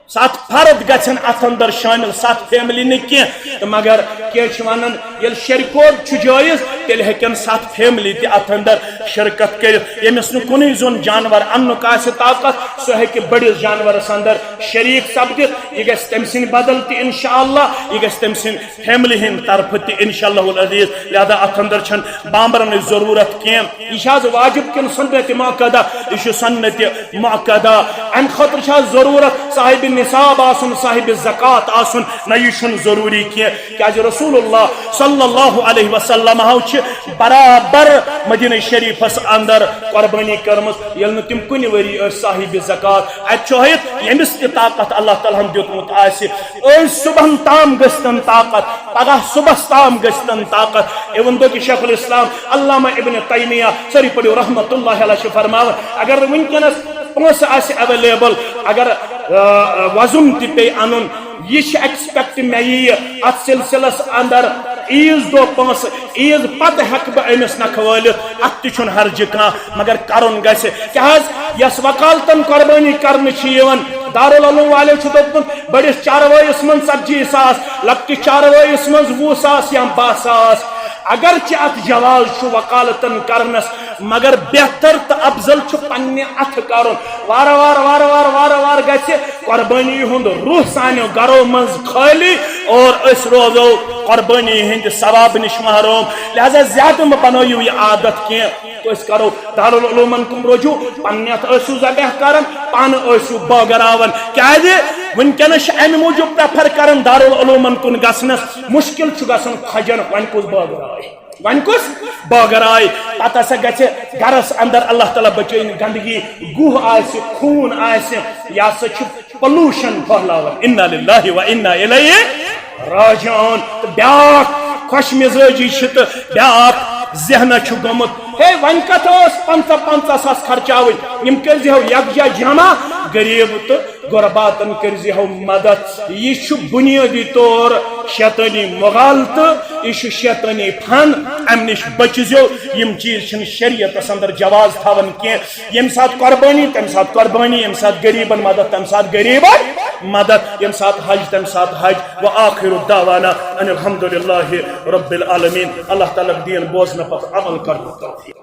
ستھ فرد گژھن اتھ اندر شٲمِل، ستھ فیملی نہٕ کینٛہہ۔ تہٕ مگر کینٛہہ چھِ ونان، ییٚلہِ شرکوب چھُ جٲیز، تیٚلہِ ہیٚکن ستھ فیملی تہِ اتھ اندر شرکت کٔرِتھ۔ ییٚمِس نہٕ کُنُے زوٚن جانور اننُک آسہِ طاقت، سُہ ہیٚکہِ بٔڑِس جانورس اندر شریک سپدِتھ۔ یہِ گژھِ تٔمۍ سٕنٛدِ بدل تہِ انشاءاللہ، یہِ گژھِ تٔمۍ سٕنٛدِ فیملی ہٕنٛدِ طرفہٕ تہِ انشاءاللہ العزیز۔ لہذا اتھ اندر چھنہٕ بامبرنٕچ ضروٗرت کینٛہہ۔ یہِ چھا از واجب کِنہٕ سنت مؤکدہ؟ یہِ چھُ سنت مؤکدہ۔ امہِ خٲطرٕ چھا ضروٗرت صاحب نصاب آسُن، صاحب زکوٰۃ آسُن؟ نہ، یہِ چھُنہٕ ضروٗری کینٛہہ، کیازِ رسول اللہ صلی اللہ علیہ وسلم ہو چھِ برابر مدینہ شریفس اندر قۄربٲنی کٔرمٕژ، ییٚلہِ نہٕ تِم کُنہِ ؤری ٲسۍ صاحب زکوٰۃ۔ اتہِ چھُ ہٲیِتھ، ییٚمِس تہِ طاقت اللہ تعالیٰ ہن دیُتمُت آسہِ، أزۍ صبحن تام گٔژھتن طاقت، پگاہ صبحس تام گٔژھتن طاقت۔ Even though کہِ شیخ الاسلام علامہ ابن تیمیہ، سٲری پٔرِو، رحمت اللہ علیہ، چھِ فرماوان، اگر نہٕ وٕنکیٚنس پونٛسہٕ آسہِ اویلیبل، اگر، آ، وۄزُم تہِ پیٚیہِ انُن، یہِ چھِ ایکسپیکٹ مےٚ یِیہِ اتھ سلسلس اندر عیٖذ دۄہ پونٛسہٕ، عیٖذ پتہٕ ہٮ۪کہٕ بہٕ أمِس نکھٕ وٲلِتھ، اتھ تہِ چھُنہٕ حرجہِ کانٛہہ، مگر کرُن گژھِ۔ کیٛاہ حظ، یۄس وکالتن قۄربٲنی کرنہٕ چھِ یِوان، دارالعلوم والیو چھُ دوٚپمُت، بٔڑِس چاروٲیِس منٛز ژتجی ساس، لۄکٹِس چاروٲیِس منٛز وُہ ساس یا باہ ساس۔ اگرچہِ اتھ جواز چھُ وکالتن کرنس، مگر بہتر تہٕ افضل چھُ پننہِ اتھٕ کرُن۔ وارٕ وارٕ، وارٕ وارٕ، وارٕ وارٕ گژھِ قۄربٲنی ہُنٛد روح سانیو گرو منٛز خٲلی اور أسۍ روزو قۄربٲنی ہٕنٛدِ ثواب نِش محروم۔ لہذا زیادٕ مہٕ بنٲیِو یہِ عادت کینٛہہ۔ تہٕ أسۍ کرو دارالعلومن کُن رجوع، پننہِ اتھٕ ٲسِو ذبح کران، پانہٕ ٲسِو بٲگراوان۔ کیازِ وٕنکیٚنس چھِ امہِ موٗجوٗب پریفر کران دارالعلومن کُن گژھنس، مشکل چھُ گژھان کھۄجن، وۄنۍ کُس بٲگراوِ؟ وۄنۍ کُس بٲگراوِ؟ پتہٕ ہسا گژھِ گرس اندر، اللہ تعالیٰ بچٲیِن، گندگی، گُہہ آسہِ، خوٗن آسہِ، یہِ ہسا چھُ پولوشن پھٔہلاوان۔ انا للہ و انا الیہ راجعون۔ تہٕ بیاکھ خۄش مزٲجی چھِ تہٕ بیاکھ ذہنہ چھُ گوٚمُت، ہے، وۄنۍ کتھ ٲس پنژاہ پنژاہ ساس خرچاوٕنۍ، یِم کٔرۍ زِہو یکجا جمع، غریب تہٕ غرباتن کٔرۍ زِہو مدد۔ یہِ چھُ بنیٲدی طور شیطٲنی مغالطہٕ، یہِ چھُ شیطٲنی فن۔ امہِ نِش بٔچِزیو، یِم چیٖز چھِنہٕ شریعتس اندر جواز تھاوان کینٛہہ۔ ییٚمہِ ساتہٕ قۄربٲنی، تَمہِ ساتہٕ قۄربٲنی، ییٚمہِ ساتہٕ غریٖبن مدد، تَمہِ ساتہٕ غریٖبن مدد، ییٚمہِ ساتہٕ حج، تَمہِ ساتہٕ حج۔ وآخر دعوانا ان الحمد للہ رب العالمین۔ اللہ تعالیٰ دِیِن بوزنہٕ پتہٕ عمل کرنُک توفیق۔